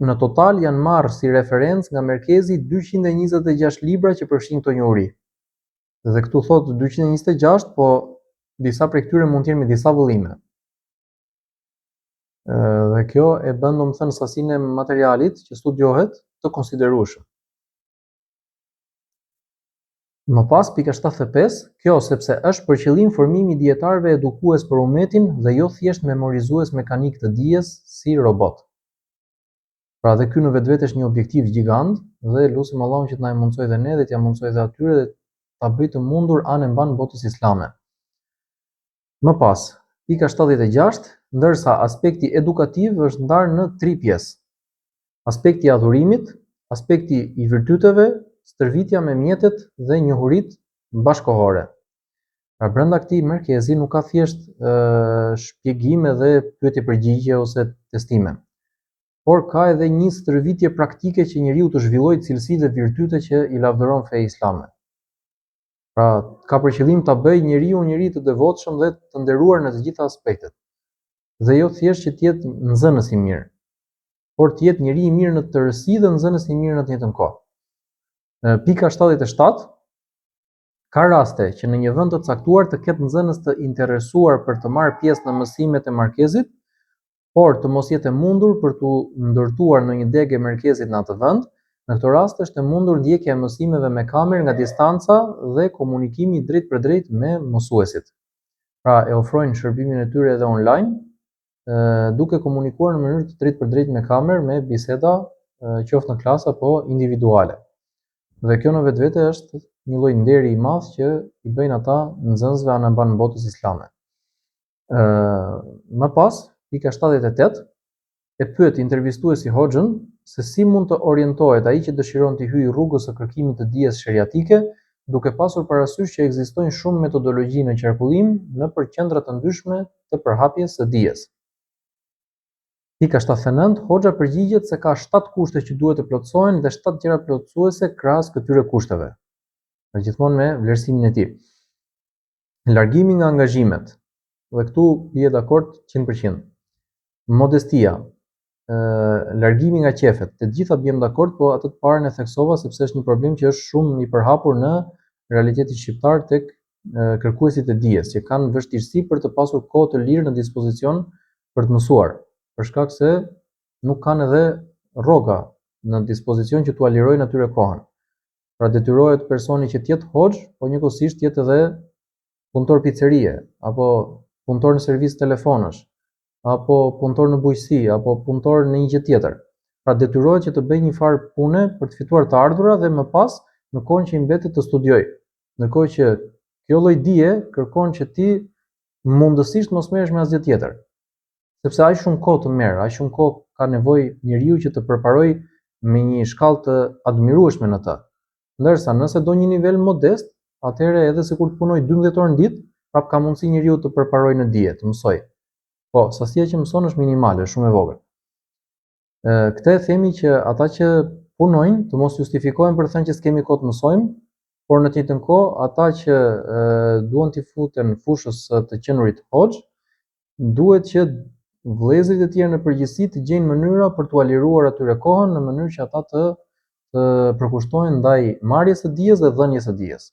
në total janë marrë si referencë nga merkezi 226 libra që përfshijnë këto njohuri. Dhe këtu thotë 226, po disa prej këtyre mund të jenë me disa vëllime. Dhe kjo e bën domethënë sasinë e materialit që studiohet të konsiderueshëm. Më pas, pika 75, kjo sepse është për qëllim formimi i dijetarëve edukues për umetin dhe jo thjesht memorizues mekanik të dijes si robot. Pra dhe ky në vetvete është një objektiv gjigant dhe lusim Allahun që të na e mundësojë dhe ne dhe t'ia mundësojë dhe atyre dhe ta bëjë të mundur anembanë botës islame. Më pas, pika 76, ndërsa aspekti edukativ është ndarë në tri pjesë. Aspekti i adhurimit, aspekti i virtyteve, stërvitja me mjetet dhe njohuritë bashkëkohore. Pra brenda këtij merkezi nuk ka thjesht shpjegime dhe pyetje përgjigje ose testime, por ka edhe një stërvitje praktike që njeriu të zhvillojë cilësi dhe virtyte që i lavdëron feja islame. Pra, ka për qëllim ta bëjë njeriun njeri të devotshëm dhe të nderuar në të gjitha aspektet. Dhe jo thjesht që të jetë nxënës i mirë, por të jetë njeri i mirë në tërësi dhe nxënës i mirë në të njëjtën kohë. Pika 77 Ka raste që në një vend të caktuar të ketë nxënës të interesuar për të marrë pjesë në mësimet e merkezit, por të mos jetë e mundur për t'u ndërtuar ndonjë degë e merkezit në atë vend, në këto raste është e mundur ndjekja e mësimeve me kamerë nga distanca dhe komunikimi i drejtpërdrejtë me mësuesit. Pra e ofrojnë shërbimin e tyre edhe online, duke komunikuar në mënyrë të drejtpërdrejtë me kamerë, me biseda, qoftë në klasë apo individuale. Dhe kjo në vetvete është një lloj nderi i madh që i bëjnë ata nxënësve anembanë botës islame. Më pas, pika 78, e pyet intervistuesi hoxhën se si mund të orientohet ai që dëshiron t'i hyjë rrugës së kërkimit të dijes sheriatike, duke pasur parasysh që ekzistojnë shumë metodologji në qarkullim nëpër qendra të ndryshme të përhapjes së dijes. Pika 79, hoxha përgjigjet se ka 7 kushte që duhet të plotësohen dhe 7 gjëra plotësuese krahas këtyre kushteve. Pra gjithmonë me vlerësimin e tij. Largimi nga angazhimet. Dhe këtu bie dakord 100%. Modestia, largimi nga qefet. Të gjitha biem dakord, po atë të parën e theksova sepse është një problem që është shumë i përhapur në realitetin shqiptar tek kërkuesit e dijes, që kanë vështirësi për të pasur kohë të lirë në dispozicion për të mësuar, për shkak se nuk kanë edhe rroga në dispozicion që t'ua lirojnë atyre kohën. Pra detyrohet personi që të jetë hoxhë, po njëkohësisht të jetë edhe punëtor picerie, apo punëtor në servis telefonësh, apo punëtor në bujqësi, apo punëtor në një gjë tjetër. Pra detyrohet që të bëjë një farë pune për të fituar të ardhura dhe më pas në kohën që i mbetet të studiojë. Ndërkohë që kjo lloj dije kërkon që ti mundësisht mos merresh me asgjë tjetër. Sepse aq shumë kohë të merr, aq shumë kohë ka nevojë njeriu që të përparojë me një shkallë të admirueshme në të. Ndërsa nëse do një nivel modest, atëherë edhe sikur të punojë 12 orë në ditë, prap ka mundësi njeriu të përparojë në dije, të mësojë. Po, sasia që mëson është minimale, është shumë e vogël. Këtë e themi që ata që punojnë të mos justifikohen për të thënë që s'kemi kohë të mësojmë, por në të njëjtën kohë ata që e, duan t'i futen fushës së të qenurit hoxhë, duhet që vëllezërit e tjerë në përgjithësi të gjejnë mënyra për t'ua liruar atyre kohën në mënyrë që ata të të përkushtohen ndaj marrjes së dijes dhe dhënies së dijes.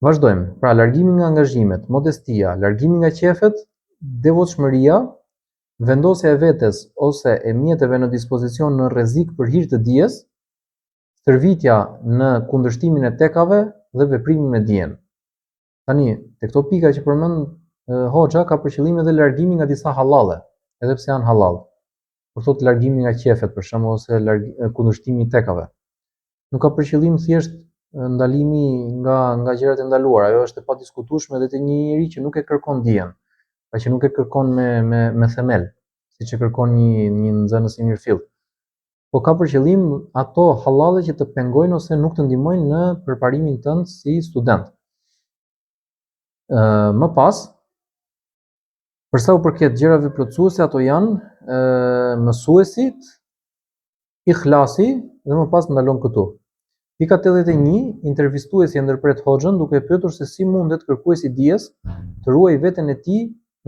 Vazhdojmë. Pra largimi nga angazhimet, modestia, largimi nga qefet, devotshmëria, vendosja e vetes ose e mjeteve në dispozicion në rrezik për hir të dijes, stërvitja në kundërshtimin e tekave dhe veprimi me dijen. Tani, te këto pika që përmend hoxha ka për qëllim edhe largimin nga disa hallalle, edhe pse janë hallall. Kur thotë largimi nga qefet, për shembull, ose larg, kundërshtimi i tekave. Nuk ka për qëllim thjesht ndalimi nga nga gjërat e ndaluara, ajo është e padiskutueshme edhe te një njeri që nuk e kërkon dijen, pra që nuk e kërkon me me me themel, siç e kërkon një një nxënës i mirëfilltë. Po ka për qëllim ato hallalle që të pengojnë ose nuk të ndihmojnë në përparimin tënd si student. Ë më pas, për sa u përket gjërave plotësuese, ato janë ë mësuesit, Ihlasi dhe më pas ndalon këtu. Pika 81, intervistuesi e ndërpret hoxhën duke e pyetur se si mundet kërkuesi i dijes të ruajë veten e tij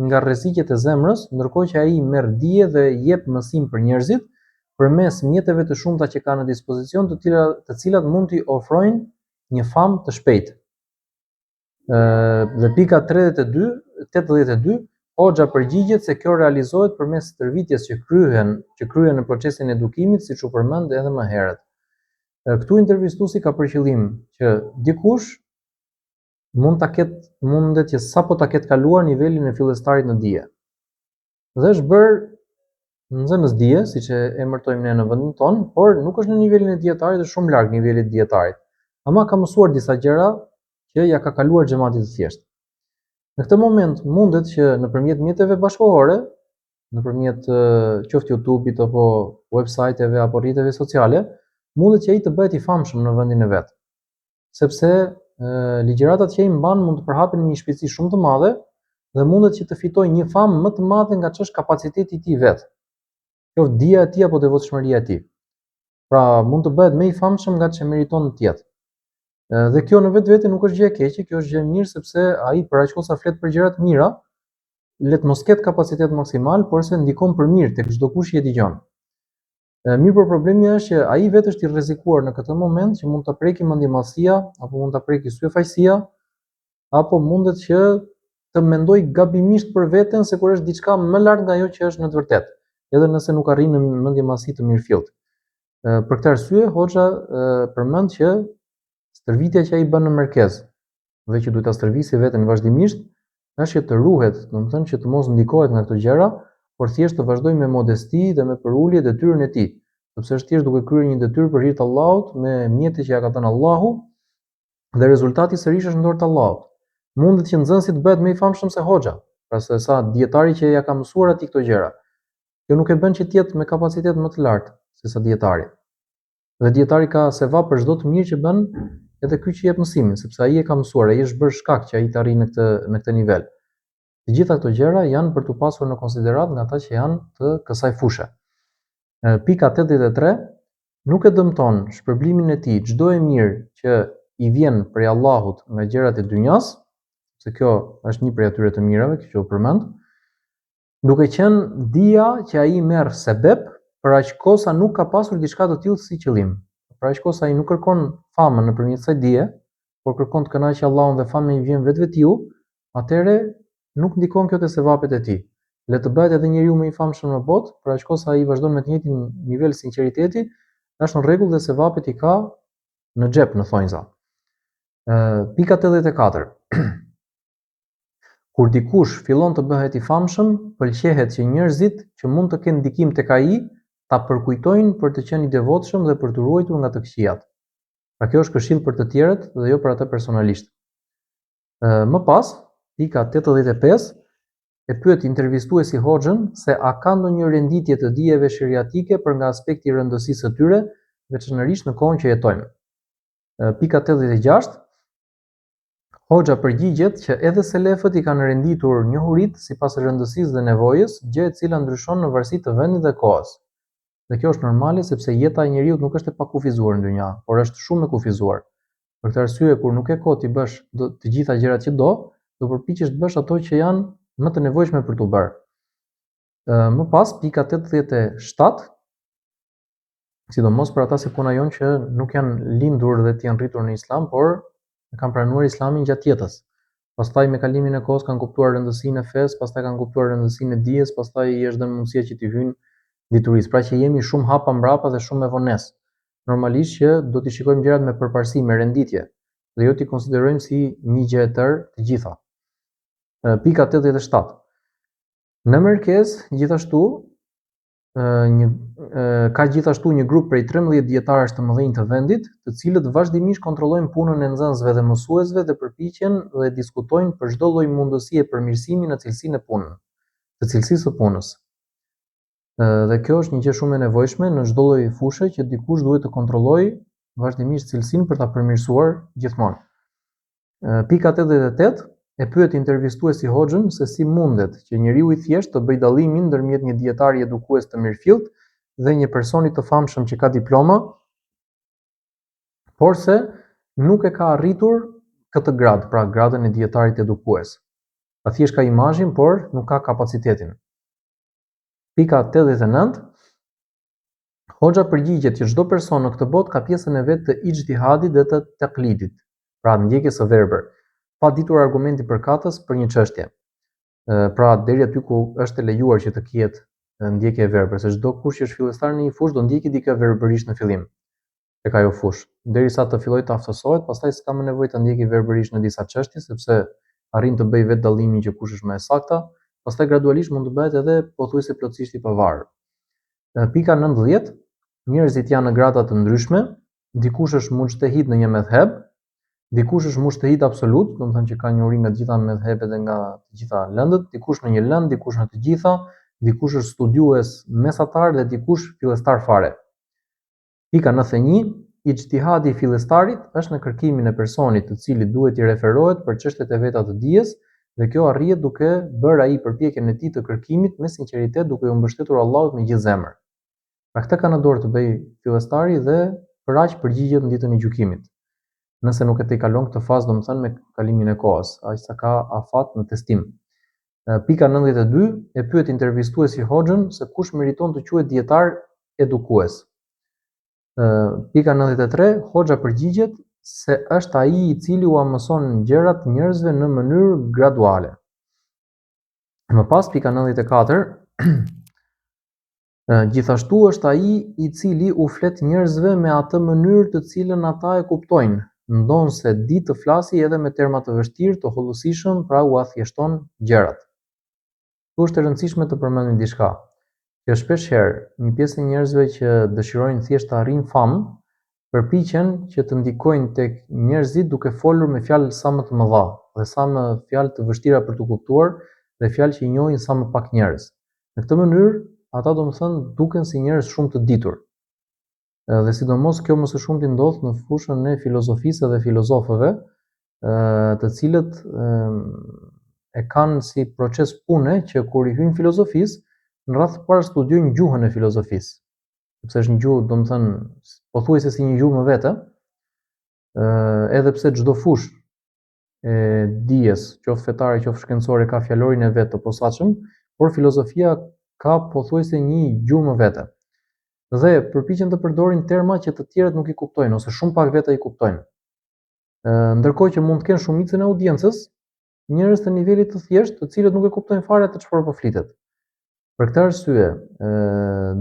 nga rreziqet e zemrës, ndërkohë që ai merr dije dhe jep mësim për njerëzit përmes mjeteve të shumta që ka në dispozicion, të cilat, të cilat mund t'i ofrojnë një famë të shpejtë. Dhe pika 32, 82, Hoxha përgjigjet se kjo realizohet përmes stërvitjes që kryhen, që kryhen në procesin e edukimit, siç u përmend edhe më herët. Këtu intervistuesi ka për qëllim që dikush mund ta ketë mundet që sapo ta ketë kaluar nivelin e fillestarit në dije. Dhe është bërë nxënës dije, siç e emërtojmë ne në vendin tonë, por nuk është në nivelin e dijetarit, është shumë larg nivelit të dijetarit. Ama ka mësuar disa gjëra që ja ka kaluar xhematit të thjeshtë. Në këtë moment mundet që nëpërmjet mjeteve bashkëkohore, nëpërmjet qoftë YouTube-it apo website-eve apo rrjeteve sociale, mundet që ai të bëhet i famshëm në vendin e vet. Sepse ligjëratat që ai mban mund të përhapen me një shpejtësi shumë të madhe dhe mundet që të fitojë një famë më të madhe nga ç'është kapaciteti i tij vet. Qoftë dija e tij apo devotshmëria e tij. Pra, mund të bëhet më i famshëm nga ç'e meriton të jetë. Dhe kjo në vetvete nuk është gjë e keqe, kjo është gjë e mirë sepse ai për aq kohë sa flet për gjëra të mira, le të mos ketë kapacitet maksimal, por se ndikon për mirë tek çdokush që e dëgjon. Mirëpo problemi është që ai vetë është i rrezikuar në këtë moment që mund ta preki mendjemadhësia apo mund ta preki syefaqësia apo mundet që të mendojë gabimisht për veten se kur është diçka më lart nga ajo që është në të vërtetë, edhe nëse nuk arrin në mendjemadhësi të mirëfilltë. Për këtë arsye hoxha përmend që stërvitja që ai bën në merkez dhe që duhet ta stërvisi veten vazhdimisht, është që të ruhet, domethënë që të mos ndikohet nga këto gjëra, por thjesht të vazhdojë me modesti dhe me përulje detyrën e tij, sepse është thjesht duke kryer një detyrë për hir të Allahut me mjete që ia ka dhënë Allahu dhe rezultati sërish është në dorë të Allahut. Mundet që nxënësi të bëhet më i famshëm se hoxha, pra se sa dijetari që ia ka mësuar atij këto gjëra. Kjo nuk e bën që të jetë me kapacitet më të lartë se sa dijetari. Dhe dijetari ka sevap për çdo të mirë që bën edhe ky që jep mësimin, sepse ai e ka mësuar, ai është bërë shkak që ai të arrijë në këtë në këtë nivel. Të gjitha këto gjëra janë për t'u pasur në konsideratë nga ata që janë të kësaj fushe. Pika 83 nuk e dëmton shpërblimin e tij çdo e mirë që i vjen prej Allahut nga gjërat e dynjas, se kjo është një prej atyre të mirave që u përmend, Duke qenë dija që ai merr sebep, për aq kohë sa nuk ka pasur diçka të tillë si qëllim. Për aq kohë sa ai nuk kërkon famën nëpërmjet kësaj dije, por kërkon të kënaqë Allahun dhe fama i vjen vetvetiu, atëherë nuk ndikon kjo te sevapet e tij. Le të bëhet edhe njeriu më i famshëm në botë, për aq kohë sa ai vazhdon me të njëjtin nivel sinqeriteti, është në rregull dhe sevapet i ka në xhep në thonjza. Pika 84. Kur dikush fillon të bëhet i famshëm, pëlqehet që njerëzit që mund të kenë ndikim tek ai, ta përkujtojnë për të qenë i devotshëm dhe për t'u ruajtur nga të këqijat. Pra kjo është këshillë për të tjerët dhe jo për atë personalisht. Më pas, pika 85, e pyet intervistuesi hoxhën se a ka ndonjë renditje të dijeve sheriatike për nga aspekti i rëndësisë së tyre, veçanërisht në kohën që jetojmë. Pika 86, Hoxha përgjigjet që edhe selefët i kanë renditur njohuritë sipas rëndësisë dhe nevojës, gjë e cila ndryshon në varësi të vendit dhe kohës. Dhe kjo është normale sepse jeta e njeriut nuk është e pakufizuar në dynja, por është shumë e kufizuar. Për këtë arsye kur nuk ke kohë t'i bësh të gjitha gjërat që do, do përpiqesh të bësh ato që janë më të nevojshme për t'u bërë. Më pas pika 87 sidomos për ata si puna jonë që nuk janë lindur dhe të janë rritur në islam, por e kanë pranuar islamin gjatë jetës. Pastaj me kalimin e kohës kanë kuptuar rëndësinë e fesë, pastaj kanë kuptuar rëndësinë e dijes, pastaj i është dhënë mundësia që t'i hyjnë diturisë. Pra që jemi shumë hapa mbrapa dhe shumë me vonesë. Normalisht që do t'i shikojmë gjërat me përparësi, me renditje dhe jo t'i konsiderojmë si një gjë e tërë të gjitha. Pika 87. Në Merkez, gjithashtu, një ka gjithashtu një grup prej 13 dijetarësh të mëdhenj të vendit, të cilët vazhdimisht kontrollojnë punën e nxënësve dhe mësuesve dhe përpiqen dhe diskutojnë për çdo lloj mundësie përmirësimi në cilësinë e punës, të cilësisë së punës. Dhe kjo është një gjë shumë e nevojshme në çdo lloj fushe që dikush duhet të kontrollojë vazhdimisht cilësinë për ta përmirësuar gjithmonë. Pika 88 e pyet intervistuesi hoxhën se si mundet që njeriu i thjeshtë të bëjë dallimin ndërmjet një dijetari edukues të mirëfilltë dhe një personi të famshëm që ka diploma, porse nuk e ka arritur këtë gradë, pra gradën e dijetarit edukues. Pra thjesht ka imazhin, por nuk ka kapacitetin. Pika 89 Hoxha përgjigjet që çdo person në këtë botë ka pjesën e vet të ixhtihadit dhe të teklidit, pra ndjekjes së verbër, pa ditur argumentin përkatës për një çështje. Pra deri aty ku është e lejuar që të kihet ndjekje e verbër, se çdo kush që është fillestar në një fushë do ndjekë dikë verbërisht në fillim tek ajo fushë, derisa të fillojë të aftësohet, pastaj s'ka më nevojë ta ndjekë verbërisht në disa çështje, sepse arrin të bëjë vetë dallimin që kush është më e sakta, pastaj gradualisht mund të bëhet edhe pothuajse plotësisht i pavarur. Pika 90, njerëzit janë në grada të ndryshme, dikush është muxhtehid në një medhheb, dikush është muxhtehid absolut, domethënë që ka njohuri nga të gjitha medhhebet dhe nga të gjitha lëndët, dikush në një lëndë, dikush në të gjitha, dikush është studiues mesatar dhe dikush fillestar fare. Pika 91, ixhtihadi i fillestarit është në kërkimin e personit të cilit duhet t'i referohet për çështjet e veta të dijes dhe kjo arrihet duke bërë ai përpjekjen e tij të kërkimit me sinqeritet duke iu mbështetur Allahut me gjithë zemër. Pra këtë ka në dorë të bëjë fillestari dhe për aq përgjigjet në ditën e gjykimit. Nëse nuk e tejkalon këtë fazë, domethënë me kalimin e kohës, aq sa ka afat në testim. Pika 92, e pyet intervistuesi hoxhën se kush meriton të quhet dijetar edukues. Pika 93, hoxha përgjigjet se është ai i cili ua mëson gjërat njerëzve në mënyrë graduale. Më pas pika 94, gjithashtu është ai i cili u flet njerëzve me atë mënyrë të cilën ata e kuptojnë, ndonëse di të flasi edhe me terma të vështirë, të hollësishëm, pra ua thjeshton gjërat. Këtu është e rëndësishme të përmendim diçka, që shpesh herë një pjesë e njerëzve që dëshirojnë thjesht të arrijnë famë, përpiqen që të ndikojnë tek njerëzit duke folur me fjalë sa më të mëdha dhe sa më fjalë të vështira për t'u kuptuar dhe fjalë që i njohin sa më pak njerëz. Në këtë mënyrë, ata domethënë duken si njerëz shumë të ditur. Dhe sidomos kjo më së shumti ndodh në fushën e filozofisë dhe filozofëve, të cilët e kanë si proces pune që kur i hyjnë filozofisë, në radhë të parë studiojnë gjuhën e filozofisë, sepse është një gjuhë, domethënë, pothuajse si një gjuhë më vete, edhe pse çdo fushë e dijes, qoftë fetare, qoftë shkencore, ka fjalorin e vet të posaçëm, por filozofia ka pothuajse një gjuhë më vete. Dhe përpiqen të përdorin terma që të tjerët nuk i kuptojnë ose shumë pak veta i kuptojnë. Ndërkohë që mund të kenë shumicën e audiencës, njerëz të nivelit të thjeshtë, të cilët nuk e kuptojnë fare atë çfarë po flitet. Për këtë arsye,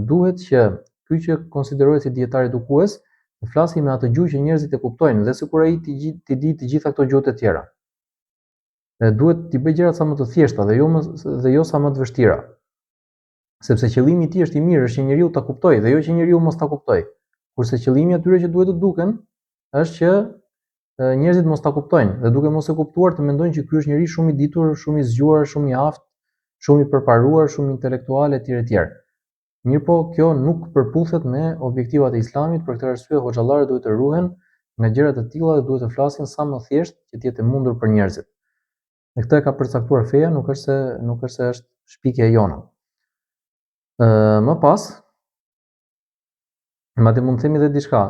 duhet që ky që konsiderohet si dijetar edukues të flasi me atë gjuhë që njerëzit e kuptojnë dhe sikur ai t'i t'i dijë të gjitha këto gjuhët e tjera. E duhet t'i bëjë gjërat sa më të thjeshta dhe jo më dhe jo sa më të vështira. Sepse qëllimi i tij është i mirë, është që njeriu ta kuptojë dhe jo që njeriu mos ta kuptojë. Kurse qëllimi i atyre që duhet të duken është që njerëzit mos ta kuptojnë dhe duke mos e kuptuar të mendojnë që ky është njeri shumë i ditur, shumë i zgjuar, shumë i aftë, shumë i përparuar, shumë intelektual etj etj. Mirëpo, kjo nuk përputhet me objektivat e Islamit, për këtë arsye hoxhallarët duhet të ruhen nga gjëra të tilla dhe duhet të flasin sa më thjesht që të jetë e mundur për njerëzit. Dhe këtë e ka përcaktuar feja, nuk është se nuk është se është shpikje e jona. Ë më pas. Madje mund të themi edhe diçka,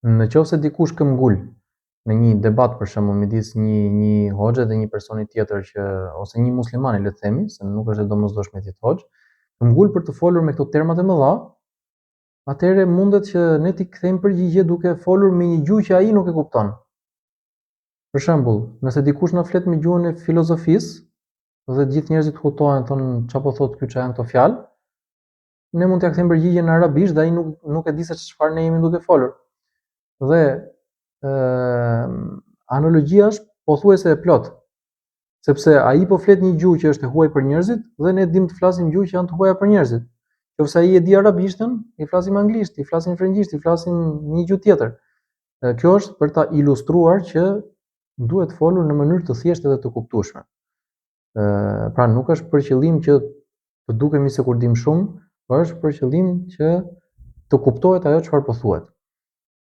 ë në qoftë se dikush këmbgul në një debat për shembull midis një një hoxhe dhe një personi tjetër që ose një muslimani le të themi, se nuk është e domosdoshme të jetë hoxhë, këmbgul për të folur me këto termat e mëdha, atëherë mundet që ne t'i kthejmë përgjigje duke folur me një gjuhë që ai nuk e kupton. Për shembull, nëse dikush na flet me gjuhën e filozofisë dhe të gjithë njerëzit hutohen thonë ça po thotë ky ça janë këto fjalë, ne mund t'ia kthejmë përgjigjen në arabisht dhe ai nuk nuk e di se çfarë ne jemi duke folur. Dhe ë analogjia është pothuajse e plotë. Sepse ai po flet një gjuhë që është e huaj për njerëzit dhe ne dim të flasim gjuhë që janë të huaja për njerëzit. Nëse ai e di arabishtën, i flasim anglisht, i flasim frëngjisht, i flasim një gjuhë tjetër. Kjo është për ta ilustruar që duhet folur në mënyrë të thjeshtë dhe të kuptueshme. Ë, pra nuk është për qëllim që të dukemi sikur dim shumë, por është për qëllim që të kuptohet ajo çfarë po thuhet.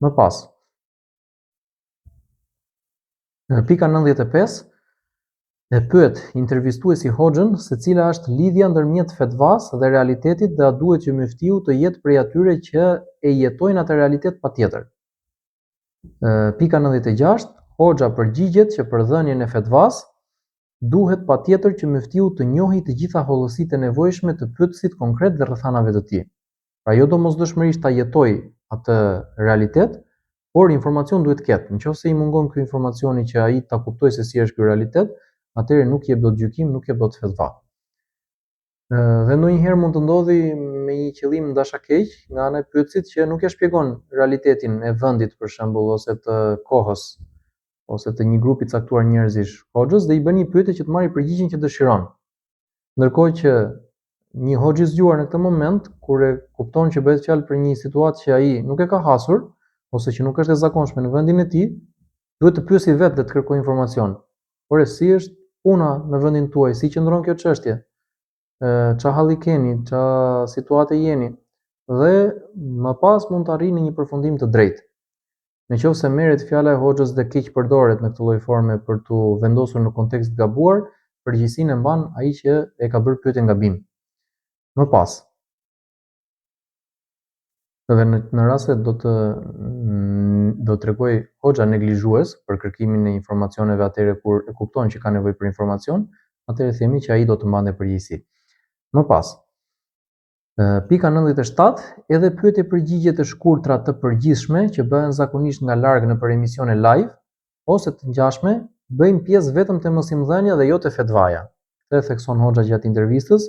Më pas, në pika 95 e pyet intervistuesi hoxhën se cila është lidhja ndërmjet fetvas dhe realitetit dhe a duhet që myftiu të jetë prej atyre që e jetojnë atë realitet patjetër. Pika 96, hoxha përgjigjet që për dhënien e fetvas duhet patjetër që myftiu të njohë të gjitha hollësitë e nevojshme të pyetësit konkret dhe rrethanave të tij. Pra jo domosdoshmërisht ta jetojë atë realitet, por informacion duhet të ketë. Nëse i mungon ky informacioni që ai ta kuptojë se si është ky realitet, atëherë nuk jep dot gjykim, nuk jep dot fetva. Dhe ndonjëherë mund të ndodhi me një qëllim dashakeq nga ana e pyetësit që nuk e shpjegon realitetin e vendit për shembull ose të kohës ose të një grupi të caktuar njerëzish hoxhës dhe i bën një pyetje që të marrë përgjigjen që dëshiron. Ndërkohë që një hoxhë i zgjuar në këtë moment kur e kupton që bëhet fjalë për një situatë që ai nuk e ka hasur ose që nuk është e zakonshme në vendin e tij, duhet të pyesi vetë dhe të kërkojë informacion. Ore, si është puna në vendin tuaj, si qëndron kjo çështje? Ça halli keni, ça situate jeni? Dhe më pas mund të arrijë në një përfundim të drejtë. Në qoftë se merret fjala e hoxhës dhe keqpërdoret në këtë lloj forme për t'u vendosur në kontekst të gabuar, përgjegjësinë e mban ai që e ka bërë pyetjen gabim. Më pas, dhe në, në rast se do të do të tregojë hoxha neglizhues për kërkimin e informacioneve atëherë kur e kupton që ka nevojë për informacion, atëherë themi që ai do të mbante përgjegjësi. Më pas, Pika 97, edhe pyetje përgjigje të shkurtra të përgjithshme që bëhen zakonisht nga larg nëpër emisione live ose të ngjashme, bëjnë pjesë vetëm te mësimdhënia dhe jo te fetvaja. Këtë e thekson hoxha gjatë intervistës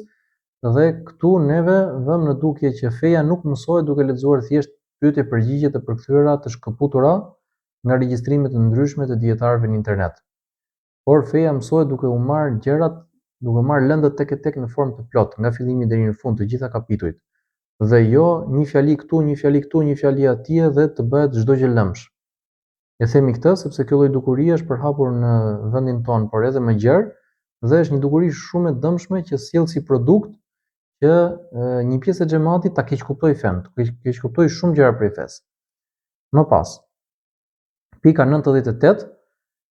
dhe këtu neve vëmë në dukje që feja nuk mësohet duke lexuar thjesht pyetje përgjigje të përkthyera të shkëputura nga regjistrime të ndryshme të dijetarëve në internet. Por feja mësohet duke u marrë gjërat, duke marrë lëndët tek e tek në formë të plotë, nga fillimi deri në fund të gjitha kapitujt, dhe jo një fjali këtu, një fjali këtu, një fjali atje dhe të bëhet çdo gjë lëmsh. E themi këtë sepse kjo lloj dukurie është përhapur në vendin tonë, por edhe më gjerë, dhe është një dukuri shumë e dëmshme që sjell si produkt që një pjesë e xhematit ta keqkuptojë fenë, të keqkuptojë shumë gjëra prej fesë. Më pas, Pika 98,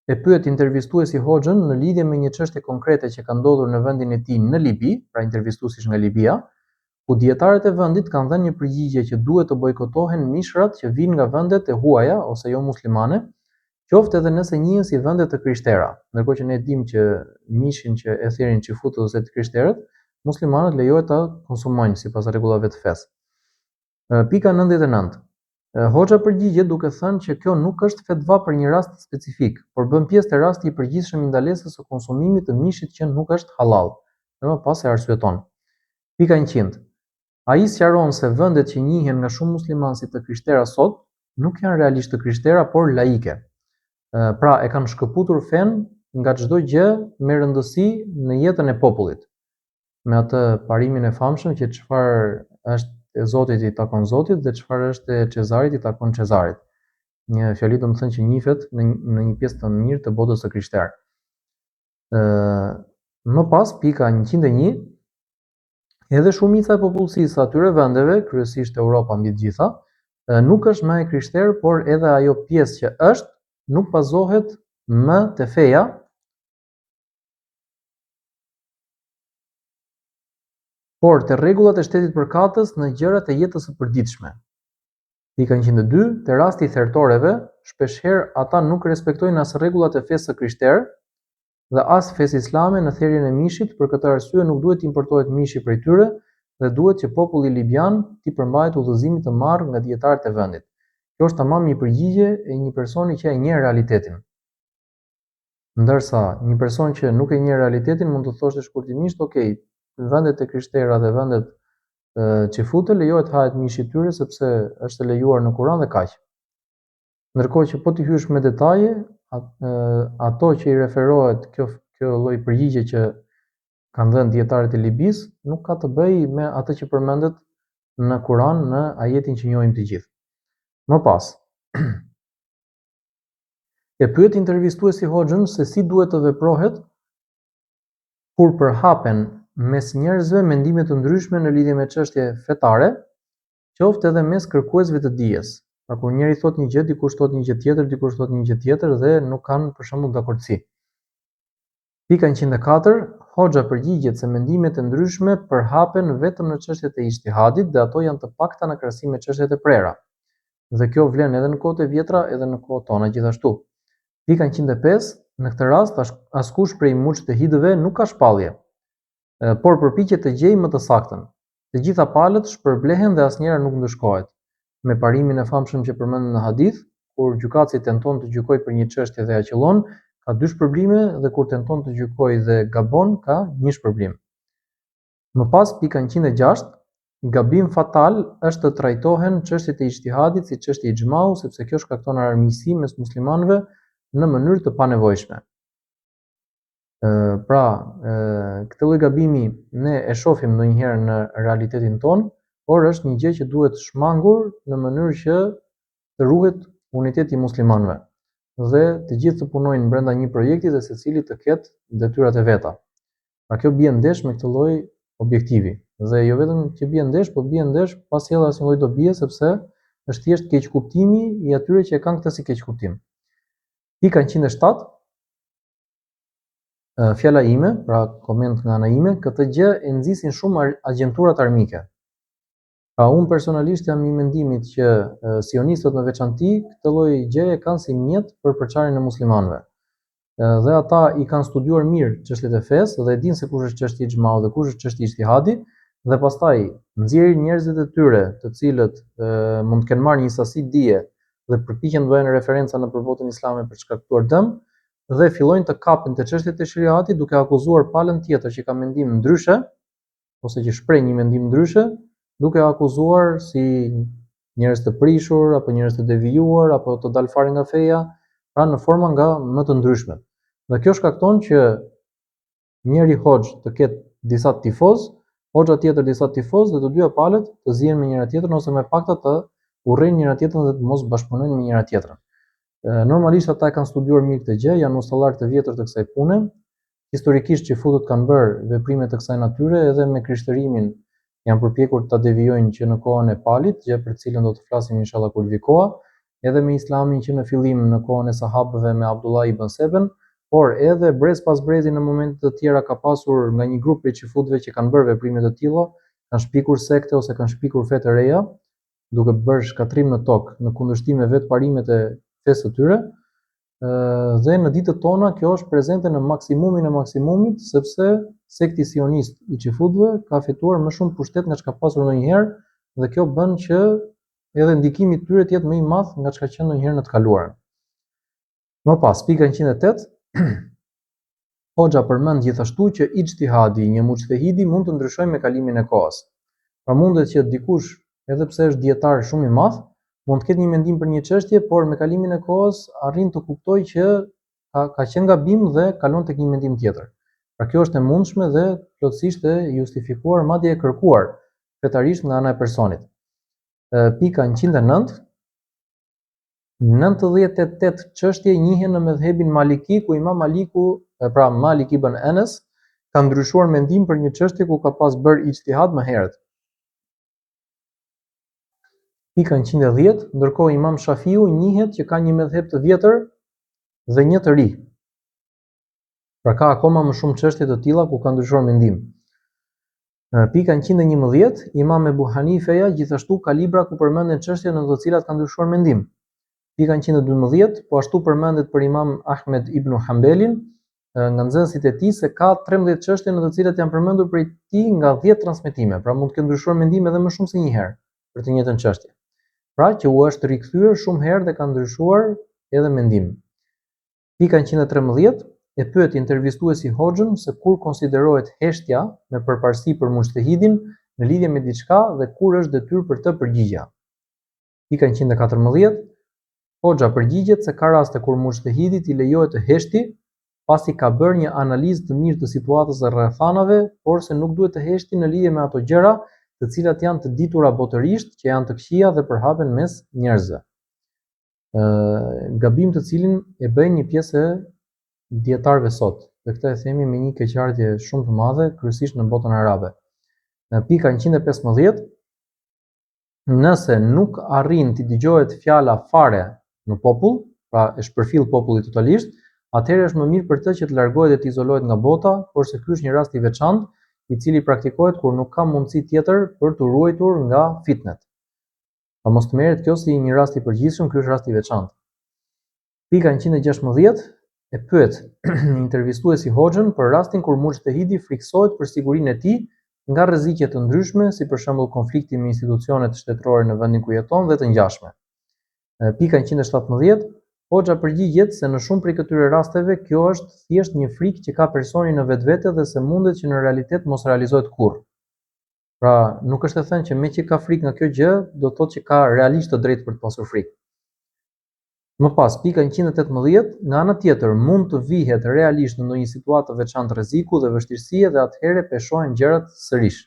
e pyet intervistuesi hoxhën në lidhje me një çështje konkrete që ka ndodhur në vendin e tij në Libi, pra intervistuesi është nga Libia, ku dijetarët e vendit kanë dhënë një përgjigje që duhet të bojkotohen mishrat që vijnë nga vendet e huaja ose jo muslimane, qoftë edhe nëse njihen si vende të krishtera. Ndërkohë që ne dimë që mishin që e therin çifutët ose të krishterët, muslimanët lejohet ta konsumojnë sipas rregullave të fesë. Pika 99. Hoxha përgjigjet duke thënë që kjo nuk është fetva për një rast specifik, por bën pjesë te rasti i përgjithshëm i ndalesës së konsumimit të mishit që nuk është hallall, dhe më pas e arsyeton. Pika 100. Ai sqaron se vendet që njihen nga shumë muslimanë si të krishtera sot, nuk janë realisht të krishtera, por laike. Pra, e kanë shkëputur fenë nga çdo gjë me rëndësi në jetën e popullit. me atë parimin e famshëm që çfarë është e Zotit i takon Zotit dhe çfarë është e Cezarit i takon Cezarit. Një fjali domethënë që njihet në në një pjesë të mirë të botës së krishterë. Ë më pas pika 101 edhe shumica e popullsisë së atyre vendeve, kryesisht Europa mbi të gjitha, nuk është më e krishterë, por edhe ajo pjesë që është nuk bazohet më te feja, Por te rregullat e shtetit përkatës në gjërat e jetës së përditshme. Pika 102, Te rasti i thertoreve, shpeshherë ata nuk respektojnë as rregullat e fesë së krishterë dhe as fesë islame në therjen e mishit, për këtë arsye nuk duhet të importohet mishi prej tyre dhe duhet që populli libian t'i përmbahet udhëzimit të marrë nga dijetarët e vendit. Kjo është tamam një përgjigje e një personi që e njeh realitetin. Ndërsa, një person që nuk e njeh realitetin mund të thoshte shkurtimisht, ok, në vendet e krishtera dhe vendet çifute lejohet të hahet mishi i tyre sepse është e lejuar në Kur'an dhe kaq. Ndërkohë që po t'i hysh me detaje, ato që i referohet kjo kjo lloj përgjigje që kanë dhënë dijetarët e Libisë, nuk ka të bëjë me atë që përmendet në Kur'an në ajetin që njohim të gjithë. Më pas, E pyet intervistuesi hoxhën se si duhet të veprohet kur përhapen mes njerëzve mendime të ndryshme në lidhje me çështje fetare, qoftë edhe mes kërkuesve të dijes. Pra kur njëri thotë një gjë, dikush thotë një gjë tjetër, dikush thotë një gjë tjetër dhe nuk kanë për shembull dakordësi. Pika 104, Hoxha përgjigjet se mendimet e ndryshme përhapen vetëm në çështjet e ixhtihadit dhe ato janë të pakta në krahasim me çështjet e prera. Dhe kjo vlen edhe në kohët e vjetra edhe në kohët tona gjithashtu. Pika 105, Në këtë rast askush prej muxhtehidëve nuk ka shpallje, por përpiqet të gjejë më të saktën. Të gjitha palët shpërblehen dhe asnjëra nuk ndëshkohet. Me parimin e famshëm që përmendet në hadith, kur gjykatësi tenton të gjykojë për një çështje dhe ia qëllon, ka dy shpërblime dhe kur tenton të gjykojë dhe gabon, ka një shpërblim. Më pas pika 106, gabim fatal është të trajtohen çështjet e ixhtihadit si çështje ixhmau, sepse kjo shkakton armiqësi mes muslimanëve në mënyrë të panevojshme. Pra, këtë lloj gabimi ne e shohim ndonjëherë në realitetin tonë, por është një gjë që duhet shmangur në mënyrë që të ruhet uniteti i muslimanëve dhe të gjithë të punojnë brenda një projekti dhe secili të ketë detyrat e veta. Pra kjo bie ndesh me këtë lloj objektivi. Dhe jo vetëm që bie ndesh, po bie ndesh pa sjellë asnjë lloj dobie sepse është thjesht keqkuptimi i atyre që e kanë këtë si keqkuptim. Pika 107 Fjala ime, pra koment nga ana ime, këtë gjë e nxisin shumë agjenturat armike. Pra unë personalisht jam i mendimit që sionistët në veçanti këtë lloj gjëje kanë si mjet për përçarjen e muslimanëve. Dhe ata i kanë studiuar mirë çështjet e fesë dhe e dinë se kush është çështje ixhmau dhe kush është çështje ixhtihadi dhe pastaj nxjerrin njerëzit e tyre, të cilët e, mund të kenë marrë një sasi dije dhe përpiqen të bëjnë referenca nëpër botën islame për të shkaktuar dëm, dhe fillojnë të kapen te çështjet e sheriatit duke akuzuar palën tjetër që ka mendim ndryshe ose që shpreh një mendim ndryshe, duke akuzuar si njerëz të prishur apo njerëz të devijuar apo të dalë fare nga feja, pra në forma nga më të ndryshmet. Dhe kjo shkakton që njëri hoxhë të ketë disa tifozë, hoxha tjetër disa tifozë dhe të dyja palët të zihen me njëra tjetrën ose më e pakta të urrejnë njëra tjetrën dhe të mos bashkëpunojnë me njëra tjetrën. Normalisht ata e kanë studiuar mirë këtë gjë, janë ustallarë të vjetër të kësaj pune. Historikisht çifutët kanë bërë veprime të kësaj natyre edhe me krishtërimin janë përpjekur ta devijojnë që në kohën e Palit, gjë për të cilën do të flasim inshallah kur të vijë koha, edhe me Islamin që në fillim në kohën e sahabëve me Abdullah ibn Seben, por edhe brez pas brezi në momente të tjera ka pasur nga një grup prej çifutëve që kanë bërë veprime të tilla, kanë shpikur sekte ose kanë shpikur fe të reja, duke bërë shkatërrim në tokë, në kundërshtim me vetë parimet e fesë së tyre, dhe në ditët tona kjo është prezente në maksimumin e maksimumit, sepse sekti sionist i çifutëve ka fituar më shumë pushtet nga çka pasur ndonjëherë dhe kjo bën që edhe ndikimi i tyre të jetë më i madh nga çka qenë ndonjëherë në të kaluarën. Më pas, pika 108, Hoxha përmend gjithashtu që ixhtihadi i një muxhtehidi mund të ndryshojë me kalimin e kohës. Pra mundet që dikush, edhe pse është dijetar shumë i madh, mund të ketë një mendim për një çështje, por me kalimin e kohës arrin të kuptojë që ka, ka qenë gabim dhe kalon tek një mendim tjetër. Pra kjo është e mundshme dhe plotësisht e justifikuar, madje e kërkuar fetarisht nga ana e personit. Pika 109 98 çështje njihen në medhhebin Maliki, ku Imam Maliku, pra Malik ibn Enes, ka ndryshuar mendim për një çështje ku ka pas bërë ixhtihad më herët. Pika 110, ndërkohë Imam Shafiu njihet që ka një medhheb të vjetër dhe një të ri. Pra ka akoma më shumë çështje të tilla ku ka ndryshuar mendim. Pika 111, Imam Ebu Hanifeja gjithashtu ka libra ku përmenden çështje në të cilat ka ndryshuar mendim. Pika 112, po ashtu përmendet për Imam Ahmed ibn Hanbelin nga nxënësit e tij se ka 13 çështje në të cilat janë përmendur prej tij nga 10 transmetime, pra mund të ketë ndryshuar mendim edhe më shumë se një herë për të njëjtën çështje. Pra që u është rikthyer shumë herë dhe ka ndryshuar edhe mendim. Pika 113, e pyet intervistuesi hoxhën se kur konsiderohet heshtja me përparësi për muxhtehidin në lidhje me diçka dhe kur është detyrë për të përgjigja. Pika 114, hoxha përgjigjet se ka raste kur muxhtehidit i lejohet të heshti pasi ka bërë një analizë të mirë të situatës dhe rrethanave, por se nuk duhet të heshti në lidhje me ato gjëra të cilat janë të ditura botërisht që janë të këqija dhe përhapen mes njerëzve. Gabim të cilin e bëjnë një pjesë e dijetarëve sot, dhe këtë e themi me një keqardhje shumë të madhe, kryesisht në botën arabe. Në pika 115, nëse nuk arrin t'i dëgjohet fjala fare në popull, pra e shpërfill populli totalisht, atëherë është më mirë për të që të largohet dhe të izolohet nga bota, porse ky është një rast i veçantë, i cili praktikohet kur nuk ka mundësi tjetër për t'u ruajtur nga fitnet. Pra mos të merret kjo si një rast i përgjithshëm, ky është rast i veçantë. Pika 116 e pyet intervistuesi hoxhën për rastin kur muxhtehidi frikësohet për sigurinë e tij nga rreziqe të ndryshme, si për shembull konflikti me institucionet shtetërore në vendin ku jeton dhe të ngjashme. Pika 117 Hoxha përgjigjet se në shumë prej këtyre rasteve kjo është thjesht një frikë që ka personi në vetvete dhe se mundet që në realitet mos realizohet kurrë. Pra, nuk është e thënë që meqë ka frikë nga kjo gjë, do të thotë që ka realisht të drejtë për të pasur frikë. Më pas, pika 118, nga ana tjetër, mund të vihet realisht në ndonjë situatë të veçantë rreziku dhe vështirësie dhe atëherë peshohen gjërat sërish.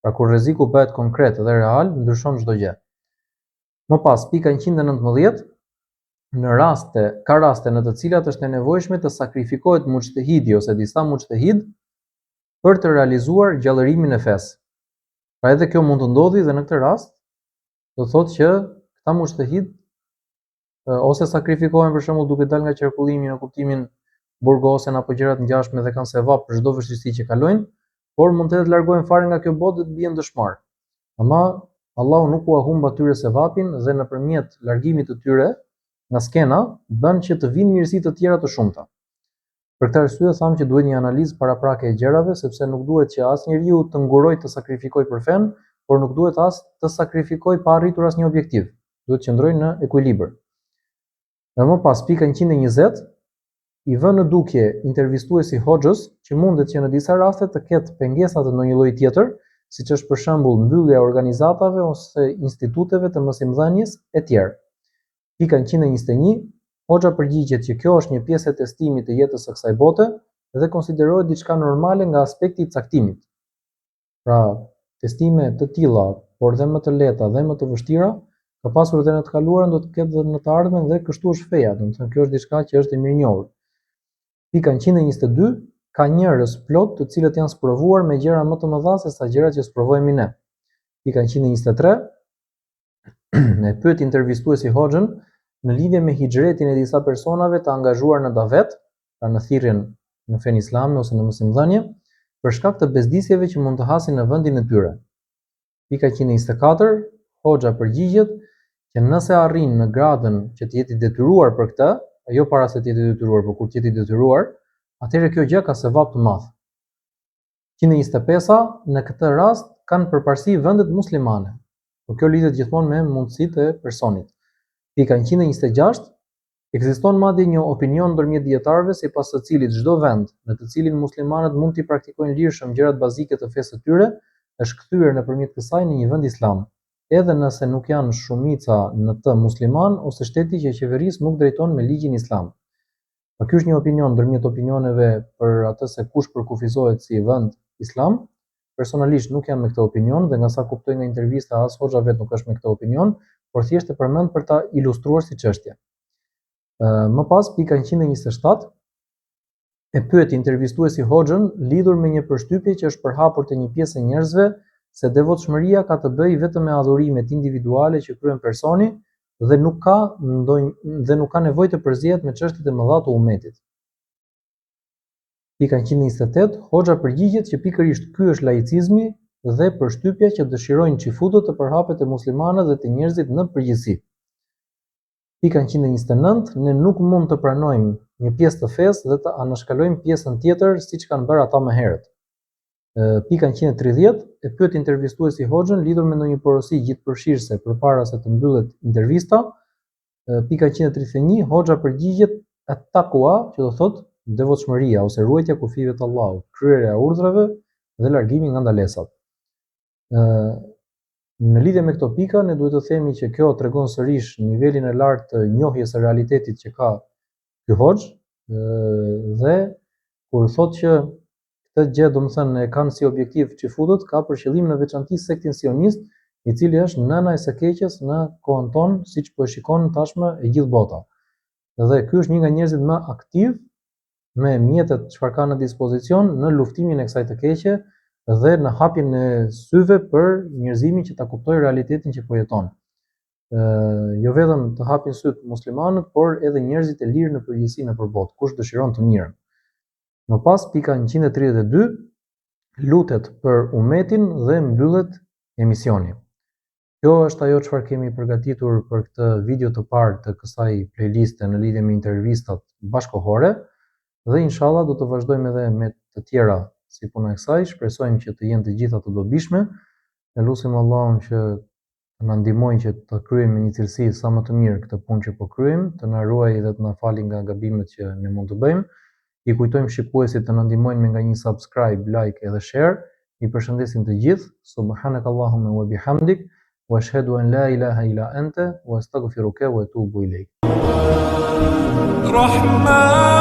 Pra kur rreziku bëhet konkret dhe real, ndryshon çdo gjë. Më pas, pika 119, në raste, ka raste në të cilat është e nevojshme të sakrifikohet muxhtehidi ose disa muxhtehid për të realizuar gjallërimin e fesë. Pra edhe kjo mund të ndodhi dhe në këtë rast do të thotë që këta muxhtehid ose sakrifikohen për shembull duke dalë nga qarkullimi në kuptimin burgosen apo gjëra të ngjashme dhe kanë sevap për çdo vështirësi që kalojnë, por mund edhe të largohen fare nga kjo botë dhe të bien dëshmorë. Ama Allahu nuk ua humb atyre sevapin dhe nëpërmjet largimit të tyre nga skena bën që të vinë mirësi të tjera të shumta. Për këtë arsye thamë që duhet një analizë paraprake e gjërave, sepse nuk duhet që as njeriu të ngurojë të sakrifikojë për fenë, por nuk duhet as të sakrifikojë pa arritur asnjë objektiv. Duhet të qëndrojë në ekuilibër. Dhe më pas pika 120 i vë në dukje intervistuesi hoxhës që mundet që në disa raste të ketë pengesa të ndonjë lloji tjetër, siç është për shembull mbyllja e organizatave ose instituteve të mësimdhënies etj. Pika 121, Hoxha përgjigjet që kjo është një pjesë e testimit të jetës së kësaj bote dhe konsiderohet diçka normale nga aspekti i caktimit. Pra, testime të tilla, por dhe më të lehta dhe më të vështira, ka pasur dhe në të kaluarën, do të ketë dhe në të ardhmen dhe kështu është feja, domethënë kjo është diçka që është e mirënjohur. Pika 122, ka njerëz plot të cilët janë sprovuar me gjëra më të mëdha se sa gjërat që sprovohemi ne. Pika 123, E pyet intervistuesi hoxhën në lidhje me hixhretin e disa personave të angazhuar në davet, pra në thirrjen në fenë islame ose në mësimdhënie, për shkak të bezdisjeve që mund të hasin në vendin e tyre. Pika 124, hoxha përgjigjet që nëse arrin në gradën që të jetë i detyruar për këtë, jo para se të jetë i detyruar, por kur të jetë i detyruar, atëherë kjo gjë ka sevap të madh. 125-a, në këtë rast kanë përparësi vendet muslimane. Por kjo lidhet gjithmonë me mundësitë e personit. Pika 126, ekziston madje një opinion ndërmjet dijetarëve sipas së cilit çdo vend në të cilin muslimanët mund t'i praktikojnë lirshëm gjërat bazike të fesë së tyre, është kthyer nëpërmjet kësaj në një vend islam, edhe nëse nuk janë shumica në të muslimanë ose shteti që qeveris nuk drejton me ligjin islam. Pra ky është një opinion ndërmjet opinioneve për atë se kush përkufizohet si vend islam. Personalisht nuk jam me këtë opinion dhe nga sa kuptoj nga intervista as hoxha vetë nuk është me këtë opinion, por thjesht e përmend për ta ilustruar si çështje. Më pas pika 127 e pyet intervistuesi hoxhën lidhur me një përshtypje që është përhapur te një pjesë e njerëzve se devotshmëria ka të bëjë vetëm me adhurimet individuale që kryen personi dhe nuk ka ndonjë dhe nuk ka nevojë të përzihet me çështjet e mëdha të umetit. Pika 128, Hoxha përgjigjet që pikërisht ky është laicizmi dhe përshtypja që dëshirojnë çifutët të përhapet te muslimanët dhe te njerëzit në përgjithësi. Pika 129, Ne nuk mund të pranojmë një pjesë të fesë dhe të anashkalojmë pjesën tjetër siç kanë bërë ata më herët. Pika 130, E pyet intervistuesi Hoxhën lidhur me ndonjë porosi gjithëpërfshirëse përpara se të mbyllet intervista. Pika 131, Hoxha përgjigjet at-taqwa, që do thotë devotshmëria ose ruajtja e kufijve të Allahut, kryerja e urdhrave dhe largimi nga ndalesat. Ë në lidhje me këto pika ne duhet të themi që kjo tregon sërish nivelin e lartë të njohjes së realitetit që ka ky hoxhë dhe kur thotë që Këtë gjë, domethënë, e kanë si objektiv çifutët, ka për qëllim në veçanti sektin sionist, i cili është nëna e së keqes në kohën tonë, siç po e shikon tashmë e gjithë bota. Dhe ky është një nga njerëzit më aktiv me mjetet çfarë ka në dispozicion në luftimin e kësaj të keqe dhe në hapjen e syve për njerëzimin që ta kuptojë realitetin që po jeton. Ë jo vetëm të hapin sytë muslimanët, por edhe njerëzit e lirë në përgjithësi nëpër botë, kush dëshiron të mirën. Më pas pika 132 lutet për umetin dhe mbyllet emisioni. Kjo është ajo çfarë kemi përgatitur për këtë video të parë të kësaj playliste në lidhje me intervistat bashkëkohore dhe inshallah do të vazhdojmë edhe me të tjera si puna e kësaj, shpresojmë që të jenë të gjitha të dobishme. E lusim Allahun që të na ndihmojë që të kryejmë me një cilësi sa më të mirë këtë punë që po kryejmë, të na ruajë dhe të na fali nga gabimet që ne mund të bëjmë. I kujtojmë shikuesit të na ndihmojnë me nga një subscribe, like edhe share. I përshëndesim të gjithë. Subhanakallahumma wa bihamdik wa ashhadu an la ilaha illa ente wa astaghfiruka wa atubu ilaik. Rahman.